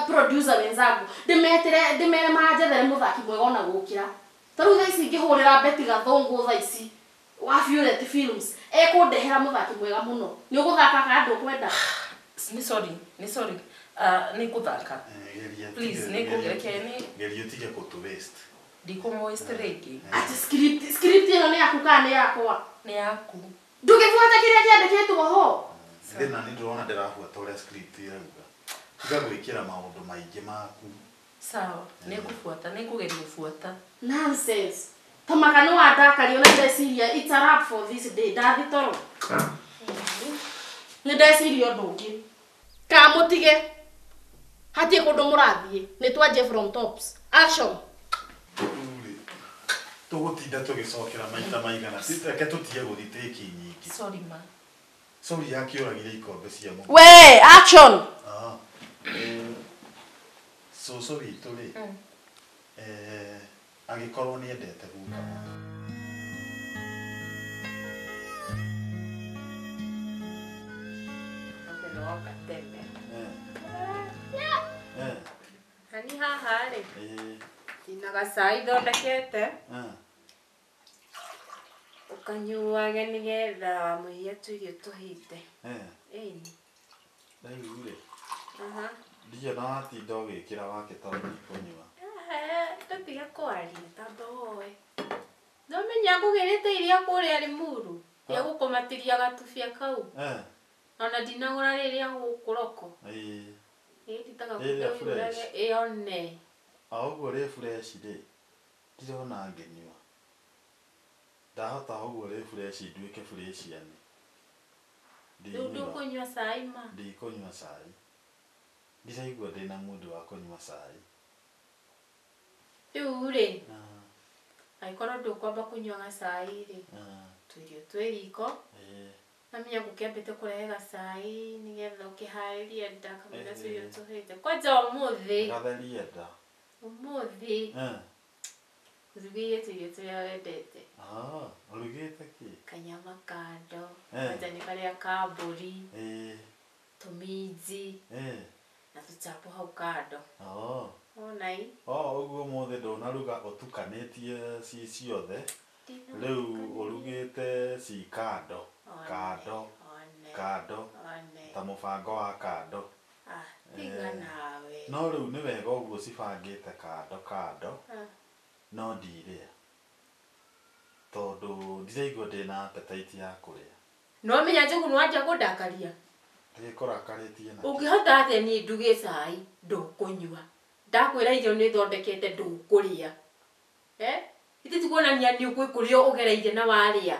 producer wenzangu ndĩmetĩre ndĩmere manjethere mũthaki mwega ona gũkĩra. Ta rĩu thaa ici ingĩhũrĩra Betty Gathũngũ thaa ici wa Violet Films ekũndehera mũthaki mwega mũno. Nĩ ũgũthaka kana ndũkwenda? Nĩ sorry, nĩ sorry. Nĩ ngũthaka. Please, nĩ ngũreke nĩ geria ũtige kũtũ waste. Ndikũmũ-waste rĩngĩ. Atĩ script ĩno nĩ yaku kana nĩ yakwa? Nĩ yaku. Ndũgĩbuata kĩrĩa kĩandĩkĩtwo ho. Thĩna nĩ ndĩrona ndĩrabuata ũrĩa script ĩrauga. Tiga gwĩkĩra maũndũ maingĩ maku. Sawa, nĩ ngũbuata, nĩ ngũgeria gũbuata. Nonsense. Ta maka nĩ wandakaria ona ndeciria it's a wrap for this day. Ndathi toro. Nĩ ndeciria ũndũ ũngĩ. Kamũtige. Hatirĩ kũndũ mũrathiĩ. Nĩ twanjie from tops. Action. Tũgũtinda tũgĩcokera maita maigana. Reke tũtige gũthiĩ take nyingĩ. Sorry ma. Sorry yakĩũragire ikombe cia mũgũnda. We, action. Cũcũ witũ rĩ, agĩkorwo nĩ endete guka mũno. Hani haha rĩ, ndĩna gacai thondekete. Ũkanyuage nĩgetha wamũiria tũirio tũhĩte. Ĩni. Rĩu rĩ, Ndiyo na watinda ũgĩkĩra wake tondũ ndikũnyua. Ndatiga kwaria tamba woe. No menya ngũgĩrĩte iria kũrĩa Limuru rĩa gũkũmatĩria gatubia kau. Ona ndinagũra rĩrĩa gũkũ roko. Ĩĩ. Ĩĩ nditaga kũgũrage ĩone. O ũguo rĩ fresh rĩ ndirona ngĩnyua. Ndahota ũguo rĩ fresh nduĩke fresh yani. Rĩu ndũkũnyua cai ma? Ndikũnyua cai. Ndiraigua ndĩna mũndũ wa kũnyua cai. Rĩu rĩ angĩkorwo ndũkwamba kũnyua gacai rĩ tũirio twĩ riko. Namenya ngũkĩambĩte kũrehe gacai nĩgetha ũkĩharĩrie nda kamũira tũirio tũhĩte. Kwanja ũmũthĩ. Gatherie nda. Ũmũthĩ. Ngũrugĩire tũirio tũrĩa wendete. Ũrugĩte kĩ? Kanyama kando. Kwanja nĩ karĩa ka mbũri. Tũminji. Na tũchapo hau kando. Wona ĩ? Ũguo ũmũthĩ ndũnaruga ũtukanĩtie ci ciothe. Rĩu ũrugĩte ci kando. Kando. Kando. Ta mũbango wa kando. Tiga nawe. No rĩu nĩ wega ũguo cibangĩte kando kando. No ndirĩa. Tondũ ndiraigua ndĩna appetite ya kũrĩa. No menya Njogu nĩwanjia kũndakaria. Ndĩkũrakarĩtie nakĩ? Ũngĩhota atĩa niĩ nduge cai ndũkũnyua. Ndakwĩra irio nĩ thondekete ndũkũrĩa. Ithe ti kuonania nĩ gwĩ kũrĩa ũgereire na warĩa.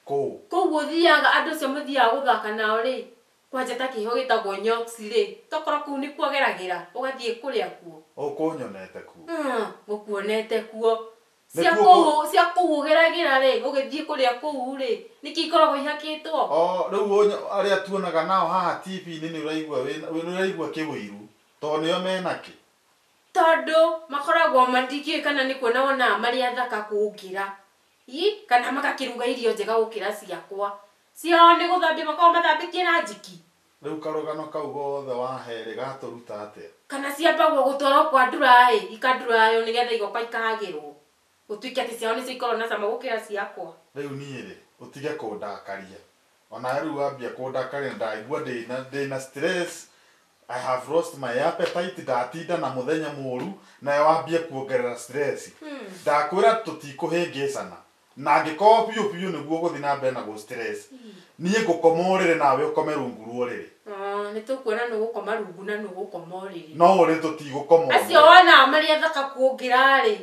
Kũ? Kũu ũthiaga andũ acio mũthiaga gũthaka nao rĩ kwanja ta kĩho gĩtagwo Nyox rĩ tokorwo kũu nĩkuo ũgeragĩra ũgathiĩ kũrĩa kuo. Ũkũnyonete kuo? Ngũkuonete kuo. Cia kũu ũgeragĩra rĩ ũgĩthiĩ kũrĩa kũu rĩ nĩkĩ ikoragwo ihakĩtwo? Rĩu arĩa tuonaga nao haha TV-inĩ nĩ ũraigua kĩwĩiru tondũ nĩo menakĩ? Tondũ makoragwo mandikĩũĩ kana nĩ kuona wonaga marĩ athaka kũngĩra. Kana magakĩruga irio njega gũkĩra ciakwa. Ciao nĩ gũthambia makoragwo mathambĩtie na njiki. Rĩu karũgano kau gothe wahe rĩ gatũruta atĩa? Kana ciambagwo gũtwarwo kwa nduraĩ ikandurayo nĩgetha igoka ikahagĩrwo. Gũtuĩke atĩ ciao nĩcio ikoragwo na cama gũkĩra ciakwa. Rĩu niĩ rĩ ũtige kũndakaria. Ona rĩu wambia kũndakaria ndaigua ndĩna stress. I have lost my appetite ndatinda na mũthenya mũru nawe wambie kuongerera stress. Ndakwĩra tũtikũhĩngĩcana. Na angĩkorwo biũ biũ nĩguo ũgũthiĩ na mbere na gũ stress. Niĩ ngũkoma ũrĩrĩ nawe ũkome rungu rwa ũrĩrĩ. Nĩ tũkuona nũ ũgũkoma rungu na nũ ũgũkoma ũrĩrĩ. No ũrĩrĩ tũtigũkoma ũmwe. Acio wonaga marĩ athaka kũngĩra rĩ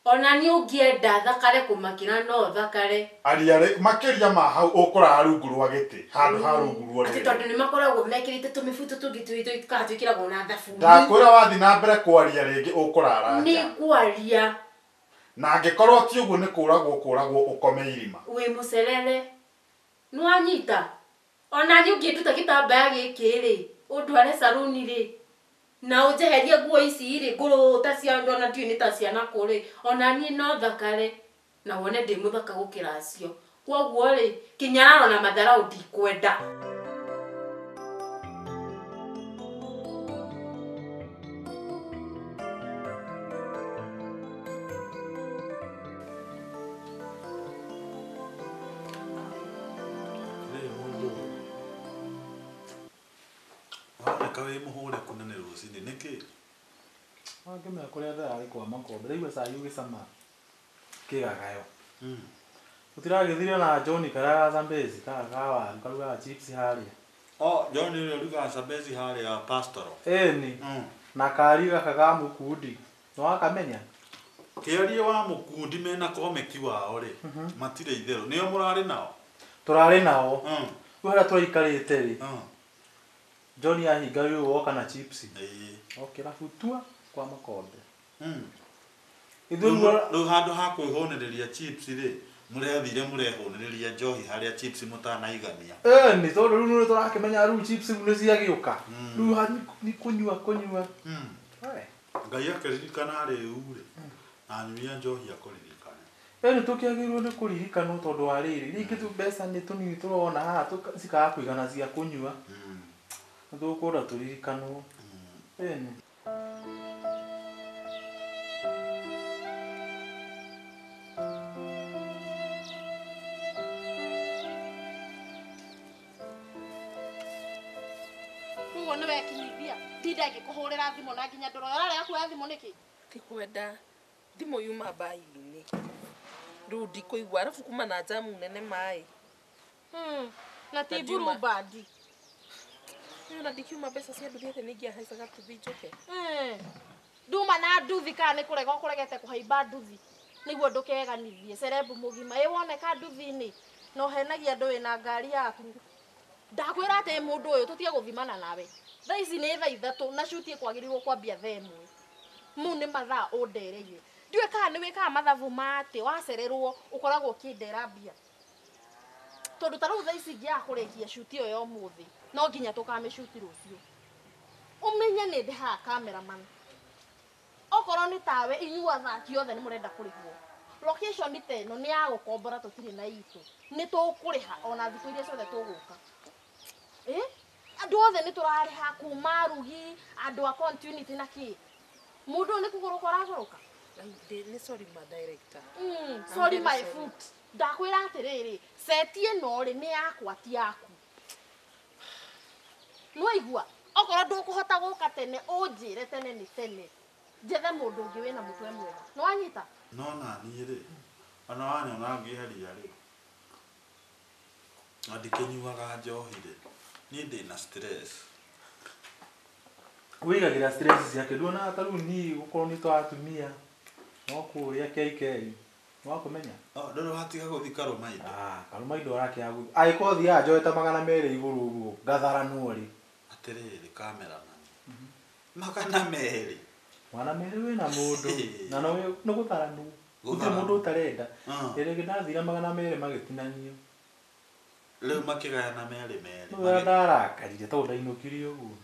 ona niĩ ũngĩenda thakare kũmakĩra no thakare. Aria rĩ makĩria ma hau ũkũrara rungu rwa gĩtĩ handũ ha rungu rwa Atĩ ũrĩrĩ. tondũ nĩ makoragwo mekĩrĩte tũmĩbuto tũngĩ tũrĩa twĩkĩragwo na thabuni. Ndakwĩra wathiĩ na mbere kwaria rĩngĩ ũkũrara nja. Nĩ ngwaria. Na angĩkorwo ti ũguo nĩ kũragwo kũragwo ũkome irima. Wĩ mũcerere. Nĩwanyita? Ona niĩ ũngĩnduta gĩtambaya gĩkĩ rĩ ũndware saruni rĩ na ũnjeherie nguo ici rĩ ngũrũ ta cia andũ ona ndiũĩ nĩ ta ciana kũ rĩ ona niĩ no thakare na wone ndĩ mũthaka gũkĩra acio. Kwoguo rĩ kĩnyararo na matharaũ ndikwenda. Woneka wĩ mũhũre kuna nĩ rũcinĩ nĩkĩ? Wangĩmenya kũrĩa ndĩrarĩ kwa Makombe ndaigua cai ũgĩcama kĩgagayo. Tũtiragĩthire na John karĩa ga Zambezi ka waru karugaga chips harĩa. John ũrĩa ũrugaga Zambezi harĩa Pastoral. Ĩni. Na kari gaka ga Mũkundi. Nĩwakamenya? Kĩaria wa Mũkundi mena komeki wao rĩ matirĩ itherũ. Nĩo mũrarĩ nao? Tũrarĩ nao. Rĩu harĩa tũraikarĩte rĩ John ahinga rĩu woka na chips. Okĩra butua kwa Makombe. Ithuĩ rĩu handũ ha kwĩhũnĩrĩria chips rĩ mũrethire mũrehũnĩrĩria njohi harĩa chips mũtanaigania. Nĩ tondũ rĩu nĩ tũrakĩmenya rĩu chips rĩu nĩ ciagĩũka. Rĩu nĩ kũnyua kũnyua. Ngai akĩririkana rĩu rĩ na anyuia njohi akũririkane. Nĩ tũkĩagĩrĩirwo nĩ kũririkanwo tondũ wa rĩrĩ rĩngĩ tu mbeca nĩ tũnini tũrona haha cikaga kũigana cia kũnyua. Nĩ tũkwenda tũririkanwo. Ĩni. nĩ wekinyithia ndinda ngĩkũhũrĩra thimũ na nginya ndũroya ũrarega kuoya thimũ nĩkĩ? Ti kwenda thimũ yuma mbairi-inĩ rĩu ndikũigua arabu kuma na njamu nene maĩ na ti mburubandi na ndikiuma mbeca cia nduthi atĩ nĩingĩahaicaga nduthi njũke nduma na nduthi kana nĩ kũrega ũkũregete kũhaimba nduthi nĩguo ndũkeganithie cerebu mũgima ĩ woneka nduthi-inĩ na ũhenagia andũ wĩna ngari yaku ndakwĩra atĩ mũndũ ũyũ tũtige gũthimana nawe thaa ici nĩ thaa 3 na cuti ĩkwagĩrĩirwo kwambia thaa 1 mau nĩ mathaa ũndereire ndiũĩ kana nĩ wĩkaga mathabu ma atĩ wacererwo ũkoragwo ũkĩndera mbia tondũ ta rĩu thaa ici ingĩaga kũrĩkia cuti ĩyo ya ũmũthĩ no nginya tũkamĩcuti rũciũ ũmenye nĩ ndĩhaga cameraman okorwo nĩ tawe inyuĩ athaki othe nĩ mũrenda kũrĩhwo location ta ĩno nĩ ya gũkombora tũtirĩ na itũ nĩ tũkũrĩha ona thikũ iria ciothe tũgũka andũ othe nĩ tũrarĩha kuma arugi andũ a continuity na kĩ mũndũ ũyũ nĩ kũgũrũka ũragũrũka nĩ sorry ma director sorry my foot ndakwĩra atĩrĩrĩ seti ĩno rĩ nĩ yakwa ti yaku nĩwaigua okorwo ndũkũhota gũka tene ũnjĩre tene nĩ tene njethe mũndũ ũngĩ wĩna mũtwe mwega nĩwanyita no naniĩ rĩ ona wanyona ngĩaria rĩ na ndikĩnyuaga njohi rĩ niĩ ndĩna stress wĩigagĩra stress ciake nduonaga ta rĩu niĩ gũkorwo nĩ twa atumia no kũrĩa KK nĩwakũmenya ndũrĩ watiga gũthiĩ Karũmaindo Karũmaindo arakĩaga gũthiĩ angĩkorwo thiaga njoete 200 igũrũ ũguo ngatharanwo rĩ atĩrĩrĩ cameraman 200 200 wĩna mũndũ na no nĩ gũtharanwo gũtirĩ mũndũ ũtarenda ĩrĩa ĩngĩ ndathire 200 magĩtinanio rĩu makĩgayana merĩ merĩ rĩu ndarakarire tondũ ndainũkirie ũguo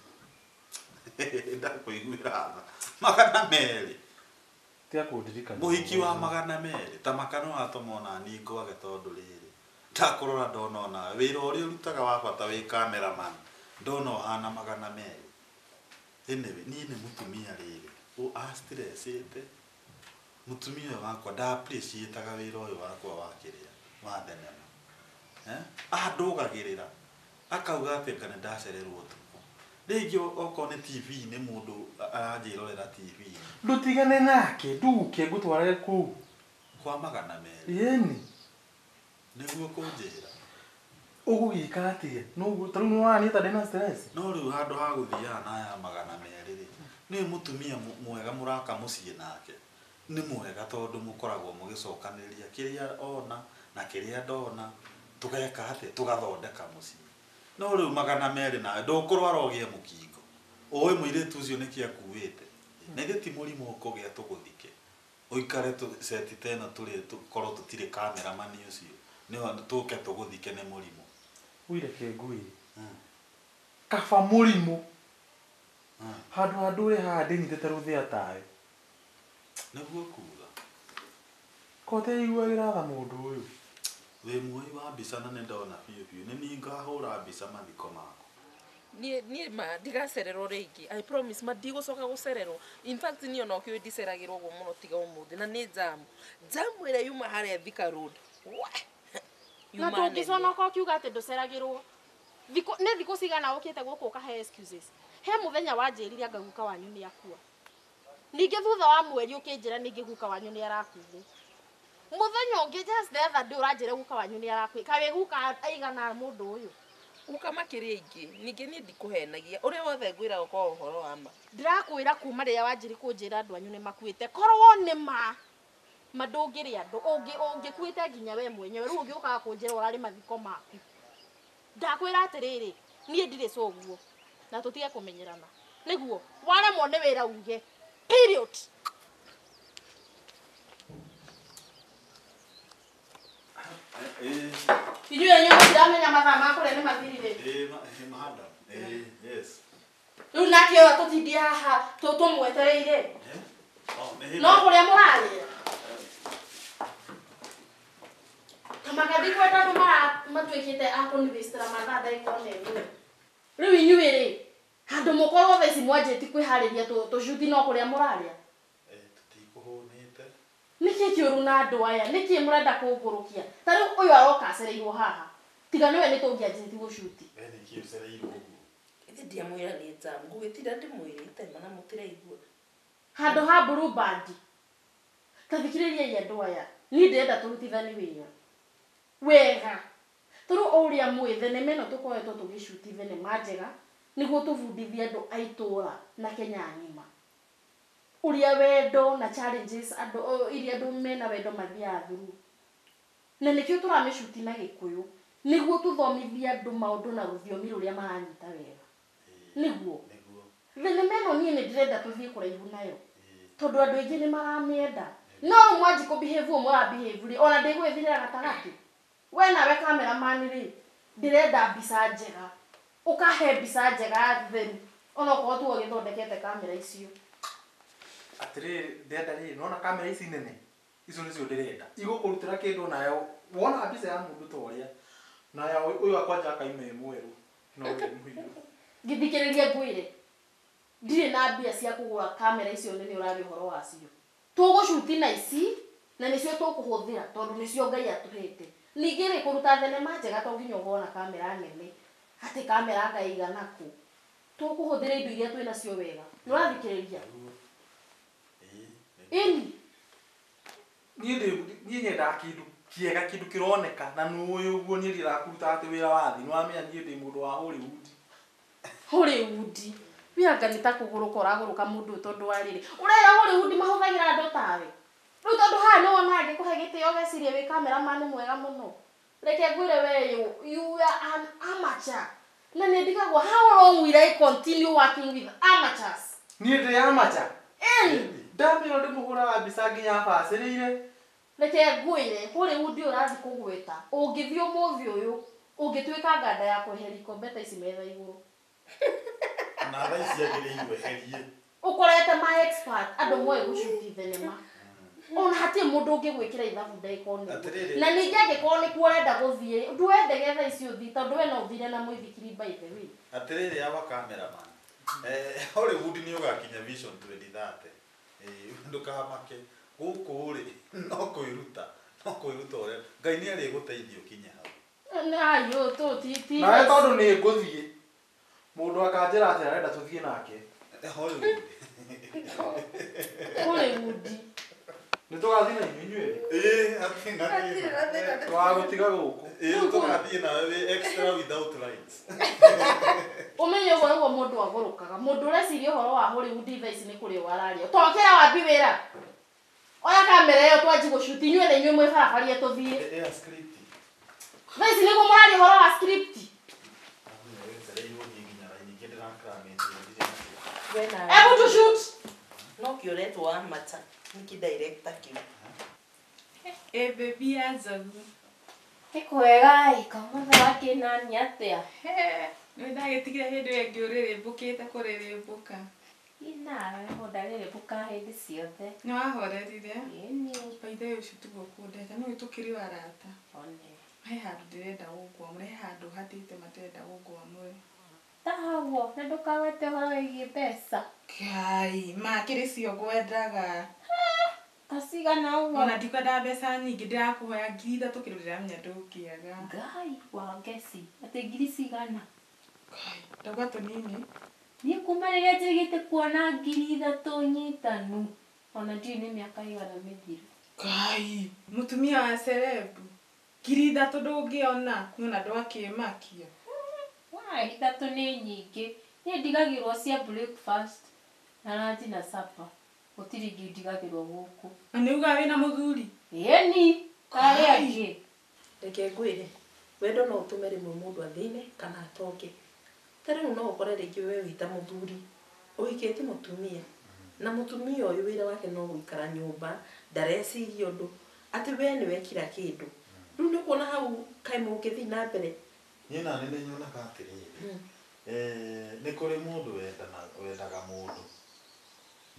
ndakũiguĩra tha 200 tiga kũndirikania mũhiki wa 200 ta makano watũma ona niĩ ngwage tondũ rĩrĩ ndakũrora ndona onawe wĩra ũrĩa ũrutaga wa bata wĩ cameraman ndona ũhana 200 anyway niĩ nĩ mũtumia rĩrĩ astressĩte mũtumia ũyũ wakwa nda appreciataga wĩra ũyũ wakwa wa kĩrĩa wa thenema andũgagĩrĩra akauga atĩ anga nĩ ndacererwo ũtukũ rĩngĩ okorwo nĩ TV-inĩ mũndũ aranjĩrorera TV-inĩ ndũtigane nake nduke ngũtwarage kũu kwa 200 ĩni nĩguo kũnjĩra ũgũgĩka atĩa ta rĩu nĩwona ta ndĩna stress no rĩu handũ ha gũthiaga na aya 200 rĩ nĩ mũtumia mwega mũraka mũciĩ nake nĩ mwega tondũ mũkoragwo mũgĩcokanĩrĩria kĩrĩa ona na kĩrĩa ndona tũgeka atĩa tũgathondeka mũciĩ no rĩu 200 nawe ndũkũrwara ũgĩe mũkingo ũĩ mũirĩtu ũcio nĩkĩ akuĩte na ithuĩ ti mũrimũ ũkũgĩa tũgũthike ũikare seti ta ĩno tũrĩ tũkorwo tũtirĩ cameraman ũcio nĩho tũke tũgũthike nĩ mũrimũ ũireke ngwĩre kaba mũrimũ handũ ha ndũre haha ndĩnyitĩte rũthĩa tawe nĩguo kuga kote iguagĩra tha mũndũ ũyũ wĩ muoi wa mbica na nĩ ndona biũ biũ nĩ niĩ ngahũra mbica mathiko maku niĩ ma ndigacererwo rĩngĩ I promise ma ndigũcoka gũcererwo in fact niĩ ona ũkĩũĩ ndiceragĩrwo ũguo mũno tiga ũmũthĩ na nĩ njamu ĩrĩa yuma harĩa Thika Road na ndũngĩconoka ũkiuga atĩ ndũceragĩrwo nĩ thikũ cigana ũkĩte gũkũ ũkahe excuses he mũthenya wanjĩrire anga guka wanyu nĩ akua ningĩ thutha wa mweri ũkĩnjĩra ningĩ guka wanyu nĩ arakuire mũthenya ũngĩ just the other day ũranjĩra guka wanyu nĩ arakuire kaĩ guka aigana mũndũ ũyũ guka makĩria aingĩ ningĩ niĩ ndikũhenagia ũrĩa wothe ngwĩra ũkorwo ũhoro wa ma ndĩrakwĩra kuma rĩrĩa wanjĩri kũnjĩra andũ anyu nĩ makuĩte korwo nĩ ma ma ndũngĩrĩ andũ ũngĩkuĩte nginya we mwenyewe rĩu ũngĩũkaga kũnjĩra ũrarĩ mathiko maku ndakwĩra atĩrĩrĩ niĩ ndirĩ coguo na tũtige kũmenyerana nĩguo waremwo nĩ wĩra uge period inyuĩ enyewe mũtiramenya mathaa ma kũrĩa nĩ mathirire madam yes rĩu nake ũyũ tũtindie haha tũmwetereire no kũrĩa mũrarĩa kamagathi kwenda andũ matuĩkĩte a kũniwĩstĩra mathaa ndagĩka ona ĩmwe rĩu inyuĩ rĩ handũ mũkorwo thaa ici mwanjĩti kwĩharĩria tũcuti no kũrĩa mũrarĩa tũtikũhũnĩte nĩkĩ kĩũru na andũ aya nĩkĩ mũrenda kũngũrũkia ta rĩu ũyũ aroka acereirwo haha tiga nĩwe nĩ tũngĩanjĩti gũcuti we nĩkĩ ũcereirwo ũguo Ithe ndiamwĩra nĩ jam ngũgĩtinda ndĩmwĩrĩte mana mũtiraigua. Handũ ha Blue Band. Ta thikĩrĩriai andũ aya. Niĩ ndĩrenda tũrutithanie wĩra. Wega. Tondũ o ũrĩa mũĩ thenema ĩno tũkoretwo tũgĩcuti thenema njega nĩguo tũbundithie andũ a itũra na Kenya ng'ima. Ũrĩa wendo na challenges andũ iria andũ mena wendo mathiaga through. Na nĩkĩo tũramĩcuti na Gĩkũyũ nĩguo tũthomithie andũ maũndũ na rũthiomi rũrĩa maranyita wega. Nĩguo. Thenema ĩno niĩ nĩ ndĩrenda tũthiĩ kũraihu nayo. Tondũ andũ aingĩ nĩ maramĩenda. No rĩu mwanji kũ behave ũũ mũra behave rĩ, ona ndĩgwĩthirĩra gatagatĩ. We nawe cameraman rĩ, ndĩrenda mbica njega. Ũkahe mbica njega theru. Onokorwo tu ũgĩthondekete kamera icio. Atĩrĩrĩ, ndĩrenda rĩrĩ, nĩwona kamera ici nene? Icio nĩcio ndĩrenda. Igũkũrutĩra kĩndũ nayo, wona mbica ya mũndũ ta ũrĩa, na ya ũyũ akwanja akaima ĩ mwerũ, na ũyũ mũirũ. Ngĩthikĩrĩria ngwĩre, ndirĩ na mbia cia kũgũra kamera icio nene ũraria ũhoro wacio. Tũgũcuti na ici, na nĩcio tũkũhũthĩra tondũ nĩcio Ngai atũhete. Ningĩ rĩ, kũruta thenema njega to nginya ũkorwo na kamera nene, atĩ kamera anga ĩigana kũ. Tũkũhũthĩra indo iria twĩnacio wega. Nĩũrathikĩrĩria? Ĩni. Niĩ nyendaga kĩndũ kĩega, kĩndũ kĩroneka, na nĩũĩ ũguo niĩ ndĩrakũruta atĩ wĩra wa thĩ, nĩwamenya niĩ ndĩ mũndũ wa Hollywood. Hollywood? We anga nĩ ta kũgũrũka ũragũrũka mũndũ ũyũ tondũ wa rĩrĩ. Ũrera Hollywood mahũthagĩra andũ tawe. Rĩu tondũ haha nĩwona angĩkũhe gĩtĩo ũgeciria wĩ cameraman mwega mũno. Reke ngwĩre we you are an amateur. Na nĩ ndigagwo how long will I continue working with amateurs? Niĩ ndĩ amateur? Ĩni. Ndamĩra ndĩmũhũraga mbica nginya abacĩrĩire. Reke ngwĩre Hollywood ũrathiĩ kũgweta. Ũngĩthiĩ ũmũthĩ ũyũ, ũngĩtuĩka nganda ya kweheria ikombe ta ici metha igũrũ. Na thaa ici agĩrĩirwo eherie. Ũkorete ma expert andũ moĩ gũcuti thenema. Ona hatirĩ mũndũ ũngĩgwĩkĩra ithabu ndagĩka o nĩguo. Na ningĩ angĩkorwo nĩkuo ũrenda gũthiĩ, ndwendege thaa ici ũthiĩ tondũ we no ũthire na mũithikiri by the way. Atĩrĩrĩ awa cameraman. Hollywood nĩ ũgakinya Vision 2030. Ndũkamake. Gũkũ rĩ, no kwĩruta, no kwĩruta ũrĩa Ngai nĩ arĩgũteithia ũkinye hau. Ayũ, tũ ti ti. Nawe tondũ nĩ ngũthiĩ, mũndũ akanjĩra atĩ arenda tũthiĩ nake. Hollywood. Hollywood. Nĩ tũgathiĩ na inyuĩ inyuĩ erĩ? Ĩĩ, hatirĩ na thĩna. Twagũtiga gũkũ. Ĩĩ, tũgathiĩ nawe wĩ extra without lines. Ũmenye ũguo nĩguo mũndũ agũrũkaga. Mũndũ ũreciria ũhoro wa Hollywood thaa ici nĩ kũrĩa araria. Tokĩra wambi wĩra. Oya kamera ĩyo twanji gũcuti inyuĩ na inyuĩ mwĩ barabaria tũthiĩ. Ĩya script. Thaa ici nĩguo mũraria ũhoro wa script. Able to shoot. No kĩoretwo amateur. Nĩkĩ director kĩu. Ĩ baby ya njogu. Nĩ kwega ĩ, kamũtha wa kĩnani atĩa? Nĩ ndagĩtigire hĩndĩ ĩyo ĩngĩ ũrĩrĩmbũkĩte kũrĩrĩmbũka. Ĩ nawe mũndũ arĩrĩmbũkaga hĩndĩ ciothe. Nĩ wahorerire? Ĩni. By the way ũcio tiguo kũndeka, nĩũĩ tũkĩrĩ o arata. One. He handũ ndĩrenda gũkwamũre, he handũ hatĩte matĩrenda gũkwamũre. Ta haguo, na ndũkagwete ũhoro wĩgiĩ mbeca. Ngai, ma kĩrĩ cio ngwendaga. Ta cigana ũguo? Ona ndikwendaga mbeca nyingĩ, ndĩrakũhoya 3,000 kĩndũ ndĩramenya ndũngĩaga. Ngai wa ngeci, atĩ ngiri cigana? Ngai, ndauga tũnini. Niĩ kuma rĩrĩa njĩgĩte kuona 3,000 nyitanu, ona ndiũĩ nĩ mĩaka ĩigana mĩthiru. Ngai, mũtumia wa cerebu, 3,000 ndũngĩona, nĩwona ndwakĩmakia. Wai, 3 nĩ nyingĩ. Niĩ ndigagĩrwo cia breakfast na lunch na supper. Gũtirĩ ingĩ ndigagĩrwo gũkũ. Na nĩ ugaga wĩna mũthuri? Ĩni, karĩa angĩ. Reke ngwĩre, wendo no ũtũme rĩmwe mũndũ athĩne kana atonge. Ta rĩu no ũkore rĩngĩ we wĩ ta mũthuri, ũhikĩtie mũtumia, na mũtumia ũyũ wĩra wake no gũikara nyũmba, ndareciria ũndũ, atĩ we nĩwe kira kĩndũ. Rĩu nĩ ũkuona hau kaĩ mũngĩthiĩ na mbere. Niĩ nani nĩ nyonaga atĩrĩrĩ, nĩ kũrĩ mũndũ wendaga mũndũ.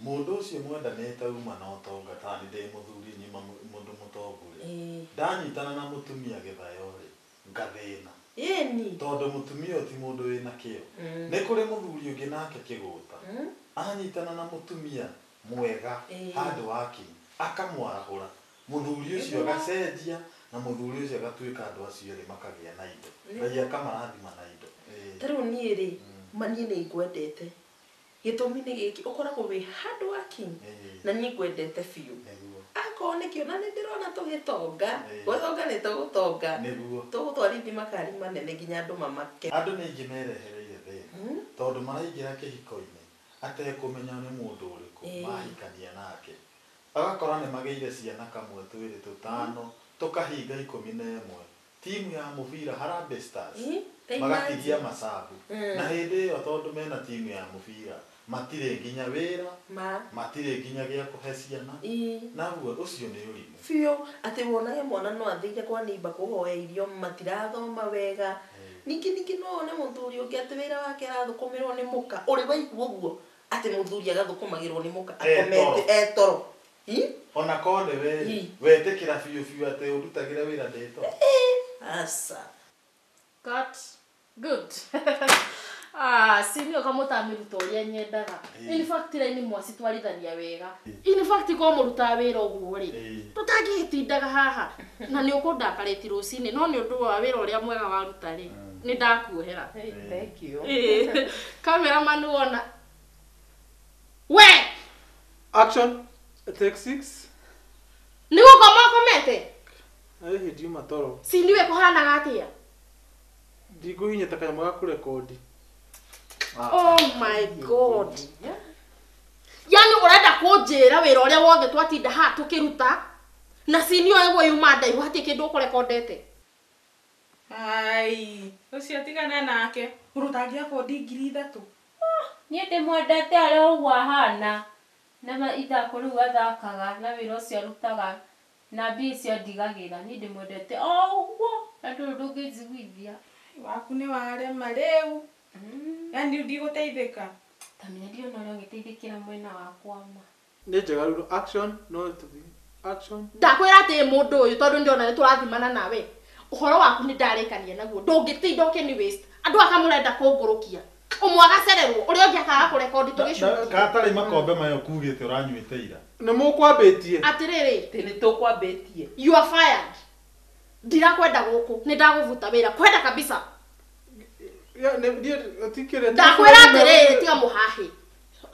Mũndũ ũcio mwendanĩte uma na ũtonga, ta niĩ ndĩ mũthuri nyuma mũndũ mũtongu rĩ, ndanyitana na mũtumia gĩthayo rĩ, ngathĩna. Ĩni. Tondũ mũtumia ũyũ ti mũndũ wĩna kĩo. Nĩ kũrĩ mũthuri ũngĩ nake kĩgũta. Anyitana na mũtumia mwega handũ working, akamwarahũra. Mũthuri ũcio agacenjia na mũthuri ũcio agatuĩka andũ acio erĩ makagĩa na indo. Ngai akamarathima na indo. Ta rĩu niĩ rĩ, Mani nĩ ngwendete. Gĩtũmi nĩ gĩkĩ ũkoragwo wĩ hard working na niĩ ngwendete biũ. Akorwo nĩkĩo na nĩ ndĩrona tũgĩtonga. Gũtonga nĩ tũgũtonga. Tũgũtwarithi makari manene nginya andũ mamake. Andũ nĩ aingĩ merehereire thĩna tondũ maraingĩra kĩhiko-inĩ atekũmenya nĩ mũndũ ũrĩkũ mahikania nake. Agakora nĩ magĩire ciana kamwe twĩrĩ tũtano tũkahinga 11. Timu ya mũbira Harambee Stars magatigia macabu na hĩndĩ ĩyo tondũ mena timu ya mũbira matirĩ nginya wĩra matirĩ nginya gĩa kũhe ciana naguo ũcio nĩ ũrimũ biũ atĩ wonage mwana no athire kwa neighbor kũhoya irio matirathoma wega ningĩ no wone mũthuri ũngĩ atĩ wĩra wake arathũkũmĩrwo nĩ mũka ũrĩ waigua ũguo atĩ mũthuri agathũkũmagĩrwo nĩ mũka akomete etoro ona korwo nĩ we wetĩkĩra biũ biũ atĩ ũrutagĩra wĩra ndĩ toro. Asa. Cut. Good. Sinio kama utamiruta ũrĩa nyendaga. In fact raini mwacitwarithania wega. In fact ko mũrutaga wĩra ũguo rĩ. Tũtangĩgĩtindaga haha. Na nĩ ũkũndakarĩti rũcinĩ no nĩ ũndũ wa wĩra ũrĩa mwega waruta rĩ. Nĩ ndakuohera. Thank you. Cameraman wona. We! Action. Take 6. Nĩ gũkoma ũkomete? Ayo ndiuma toro. Si niwe kuhanaga atia? Ndikuhinya ta kanyamũ ga kũrekondi. Oh my God. Yani ũrenda kũnjĩra wĩra ũrĩa wothe twatinda haha tũkĩruta na si niwe ĩguo yuma ndaihu hatirĩ kĩndũ ũkũrekondete. Ai, ũcio tigana nake. Mũndũ ũtangĩabondi 3,000. Niĩ ndĩmwendete arĩ ũguo ahana na ithako rĩu athakaga na wĩra ũcio arutaga na mbia icio ndigagĩra niĩ ndĩmwendete o ũguo na ndũrĩ ũndũ ũngĩnjiguithia. Waku nĩ warema rĩu. Yani ndigũteithĩka. Ta menya ndiona ũrĩa ũngĩteithĩkĩra mwena wakwa ma. Nĩ njega rĩu action no tũthiĩ action. Ndakwĩra atĩ mũndũ ũyũ tondũ ndĩrona nĩ tũrathimana nawe. Ũhoro waku nĩ ndarĩkania naguo. Ndũngĩtinda ũkĩni waste. Andũ aka mũrenda kũngũrũkia. Ũmwe agacererwo ũrĩa ũngĩ akaga kũrekondi tũgĩcukia. Katarĩ makombe mayo kugĩte ũranyuĩte ira. Nĩ mũkwambĩtie. Atĩrĩrĩ, nĩ tũkwambĩtie. You are fired. Ndirakwenda gũkũ, nĩ ndagũbuta wĩra. Kwenda kabisa. Ndakwĩra atĩrĩrĩ, tiga mũhahi.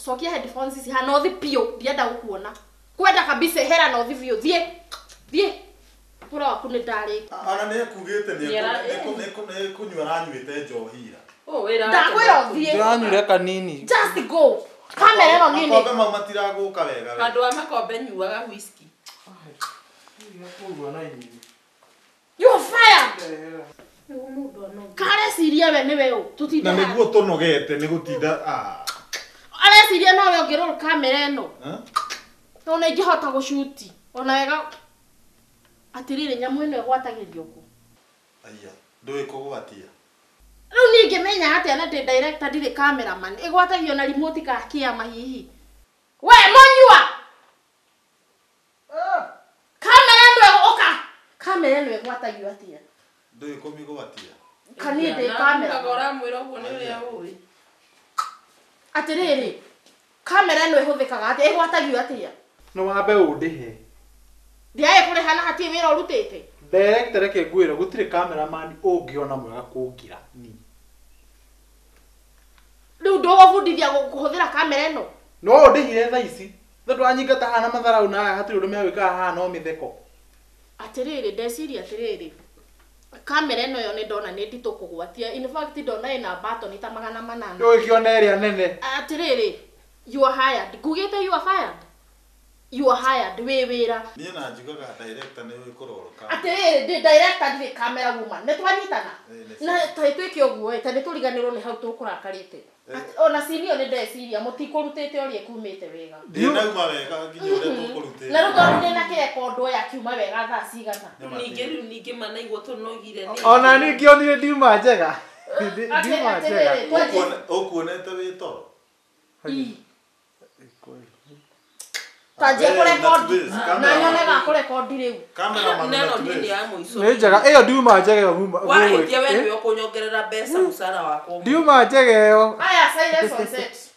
Cokia headphones ici haha nothi biũ, ndienda gũkuona. Kwenda kabisa hera nothi biũ. Thiĩ. Thiĩ. Ũhoro waku nĩ ndarĩkia. Ona nĩ ekugĩte nĩ kũnyua aranyuĩte njohi ira. Ndakwĩra ũthiĩ. Ndĩranyuire kanini. Just go. Kamera ĩno niĩ nĩ makombe mau matiragũka wega. Handũ wa makombe nyuaga whisky. You are fired. Kareciria we nĩwe ũ tũtinde na nĩguo tũnogete nĩ gũtinda. Areciria nowe ũngĩrora kamera ĩno. Ona ingĩhota gũcuti ona wega. Atĩrĩrĩ nyamũ ĩno ĩgwatagĩrio kũ? Aya, ndũĩ kũgwatia. Rĩu niĩ ingĩmenya atĩa na ndĩ director ndirĩ cameraman ĩgwatagio na remote ka kĩama hihi. We mũnyua. Kamera ĩno ũka. Kamera ĩno ĩgwatagio atĩa? Ndũĩ kũmĩgwatia. Kaniĩ ndĩ kamera. Ũramwĩra ũguo nĩ ũrĩa ũĩ. Atĩrĩrĩ, kamera ĩno ĩhũthĩkaga atĩa? Ĩgwatagio atĩa? No wambe ũndĩhe. Ndiaĩ kũrĩha na hatirĩ wĩra ũrutĩte. Director reke ngwĩre gũtirĩ cameraman ũngĩona mwega kũngira ni. Rĩu ndũgũbundithia kũhũthĩra kamera ĩno? No ũndĩhire thaa ici. Tondũ wanyingata haha na matharau na haha hatirĩ ũndũ megwĩka haha no mĩtheko. Atĩrĩrĩ, ndeciria atĩrĩrĩ. Kamera ĩno yo nĩ ndona nĩ nditũ kũgwatia. In fact ndona ĩna button ta 800. Ndũgĩkĩona ĩrĩa nene. Atĩrĩrĩ, you are hired. Ngugĩte you are fired. You are hired wĩ wĩra. Niĩ na njugaga director nĩ ũĩ kũrora kamera. Atĩrĩrĩ, ndĩ director ndirĩ camera woman. Nĩ twanyitana? Na ta twĩke ũguo ĩ, ta nĩ tũriganĩrwo nĩ hau tũkũrakarĩte. Ona sinio nĩ ndeciria mũtikũrutĩte ũrĩa ĩkumĩte wega. Ndĩnauma wega nginya ũrĩa tũkũrutĩte. Na rĩu tondũ ndĩna kĩrekondo yakiuma wega thaa cigana. Ningĩ rĩu ningĩ manaigua tũnogire nĩ. Ona niĩ ngĩonire ndiuma njega. Ndiuma njega. Ũkuonete wĩ toro? Tanjie kũrekondi na nyone ga kũrekondi rĩu. Nĩ njega ĩyo ndiuma njega ĩyo. Wahĩtia we nĩwe ũkũnyongerera mbeca mũcara wakwa. Ndiuma njega ĩyo. Aya silence on set.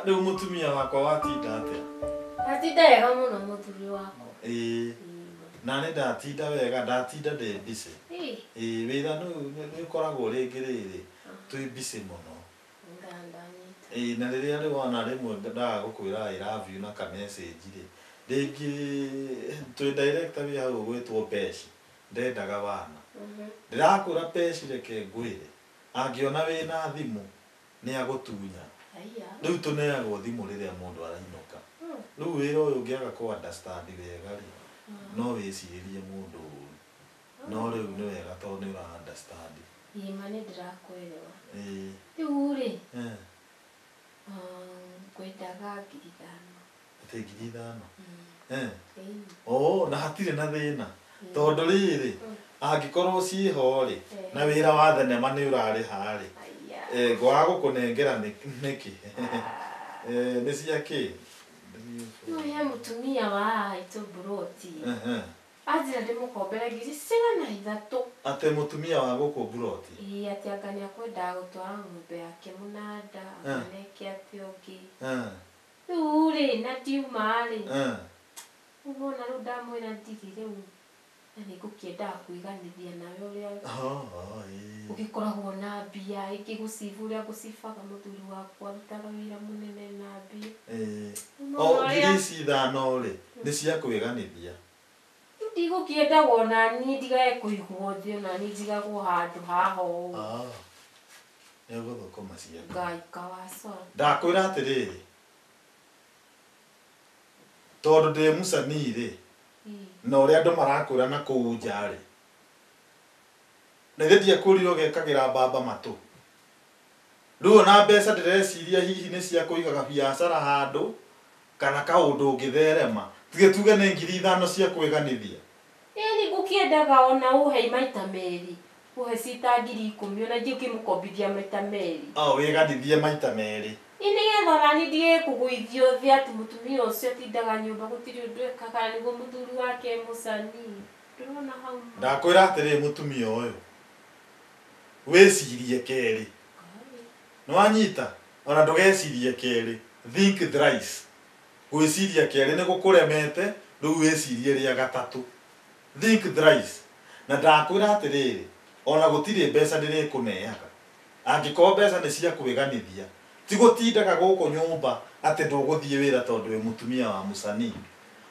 Rĩu mũtumia wakwa watinda atĩa? Atinda wega mũno mũthuri wakwa. Ĩĩ. Na nĩ ndatinda wega, ndatinda ndĩ busy. Ĩĩ wĩra nĩ ũkoragwo rĩngĩ rĩrĩ twĩ busy mũno. Ĩĩ na rĩrĩa rĩu wona rĩmwe ndaga gũkwĩra I love you na ka message rĩ, rĩngĩ twĩ director wĩ hau ũgwĩtwo Peshi, ndendaga wana. Ndĩrakwĩra Peshi reke ngwĩre, angĩona wĩna thimũ nĩ agũtunya. Rĩu tũneagwo thimũ rĩrĩa mũndũ arainũka. Rĩu wĩra ũyũ ũngĩaga kũ understand wega rĩ, no wĩcirĩrie mũndũ ũru. No rĩu nĩ wega tondũ nĩ ũra understand. Ĩĩ ma nĩ ndĩrakũelewa. Ĩĩ. Rĩu rĩ, ngwendaga 5,000. Atĩ 5,000? Oh, na hatirĩ na thĩna. Tondũ rĩrĩ, angĩkorwo ciĩho rĩ, na wĩra wa thenema nĩ ũrarĩha rĩ, ngwaga gũkũnengera nĩkĩ? Nĩ cia kĩ? No he mũtumia wa haitũ mburoti. Anjĩra ndĩmũkombere 3,000. Atĩ mũtumia wa gũkũ mburoti? Ĩĩ, atĩ anga nĩakwendaga gũtwara ng'ombe yake mũnanda, anga neke atĩ ũngĩ. Rĩu rĩ, na ndiuma rĩ, rĩu wona rĩu ndamwĩra ndirĩ rĩu, na nĩngũkĩendaga kwĩganithia nawe ũrĩa ũgĩkoragwo na mbia, ĩngĩ gũcibu ũrĩa ngũcibaga mũthuri wakwa arutaga wĩra mũnene na mbia. O 5,000 rĩ, nĩ cia kwĩganithia. Ndigũkĩendaga ona niĩ ndigae kũigwo thĩ, ona niĩ njigagwo handũ haha ũũ. Nĩ ũgũthũkũma ciaku. Ngai kawacora. Ndakwĩra atĩrĩrĩ, tondũ ndĩ mũcanii rĩ, na ũrĩa andũ marakwĩra na kũu nja rĩ, na ithe ndiakwĩrire ũgekagĩra mbamba matũ. Rĩu ona mbeca ndĩreciria hihi nĩ cia kũigaga biacara handũ kana kaũndũ ũngĩtherema. Tige tuge nĩ 5,000 cia kwĩganithia. Ĩĩ nĩ ngũkĩendaga ona ũhe maita merĩ, ũhe cita 10,000 ona ingĩ ũkĩmũkombithia maita merĩ. O wĩganithie maita merĩ. Ĩĩ nĩgetha ona niĩ ndige kũgũithio thĩ atĩ mũtumia ũcio atindaga nyũmba gũtirĩ ũndũ ekaga nĩguo mũthuri wake e mũcanii. Ndĩrona hau. Ndakwĩra atĩrĩrĩ mũtumia ũyũ, wĩcirie kerĩ. Nĩwanyita? Ona ndũgecirie kerĩ. Think thrice. Gwĩciria kerĩ nĩ gũkũremete, rĩu wĩcirie rĩa gatatũ. Think thrice. Na ndakwĩra atĩrĩrĩ, ona gũtirĩ mbeca ndĩrĩkũneaga. Angĩkorwo mbeca nĩ cia kwĩganithia, ti gũtindaga gũkũ nyũmba atĩ ndũgũthiĩ wĩra tondũ wĩ mũtumia wa mũcanii.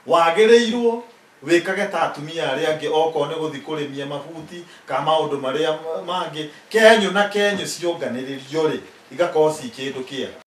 Wagĩrĩirwo wĩkage ta atumia arĩa angĩ, okorwo nĩ gũthiĩ kũrĩmia mabuti kana maũndũ marĩa mangĩ, kenyũ na kenyũ cionganĩrĩrio rĩ, igakorwo ci kĩndũ kĩega.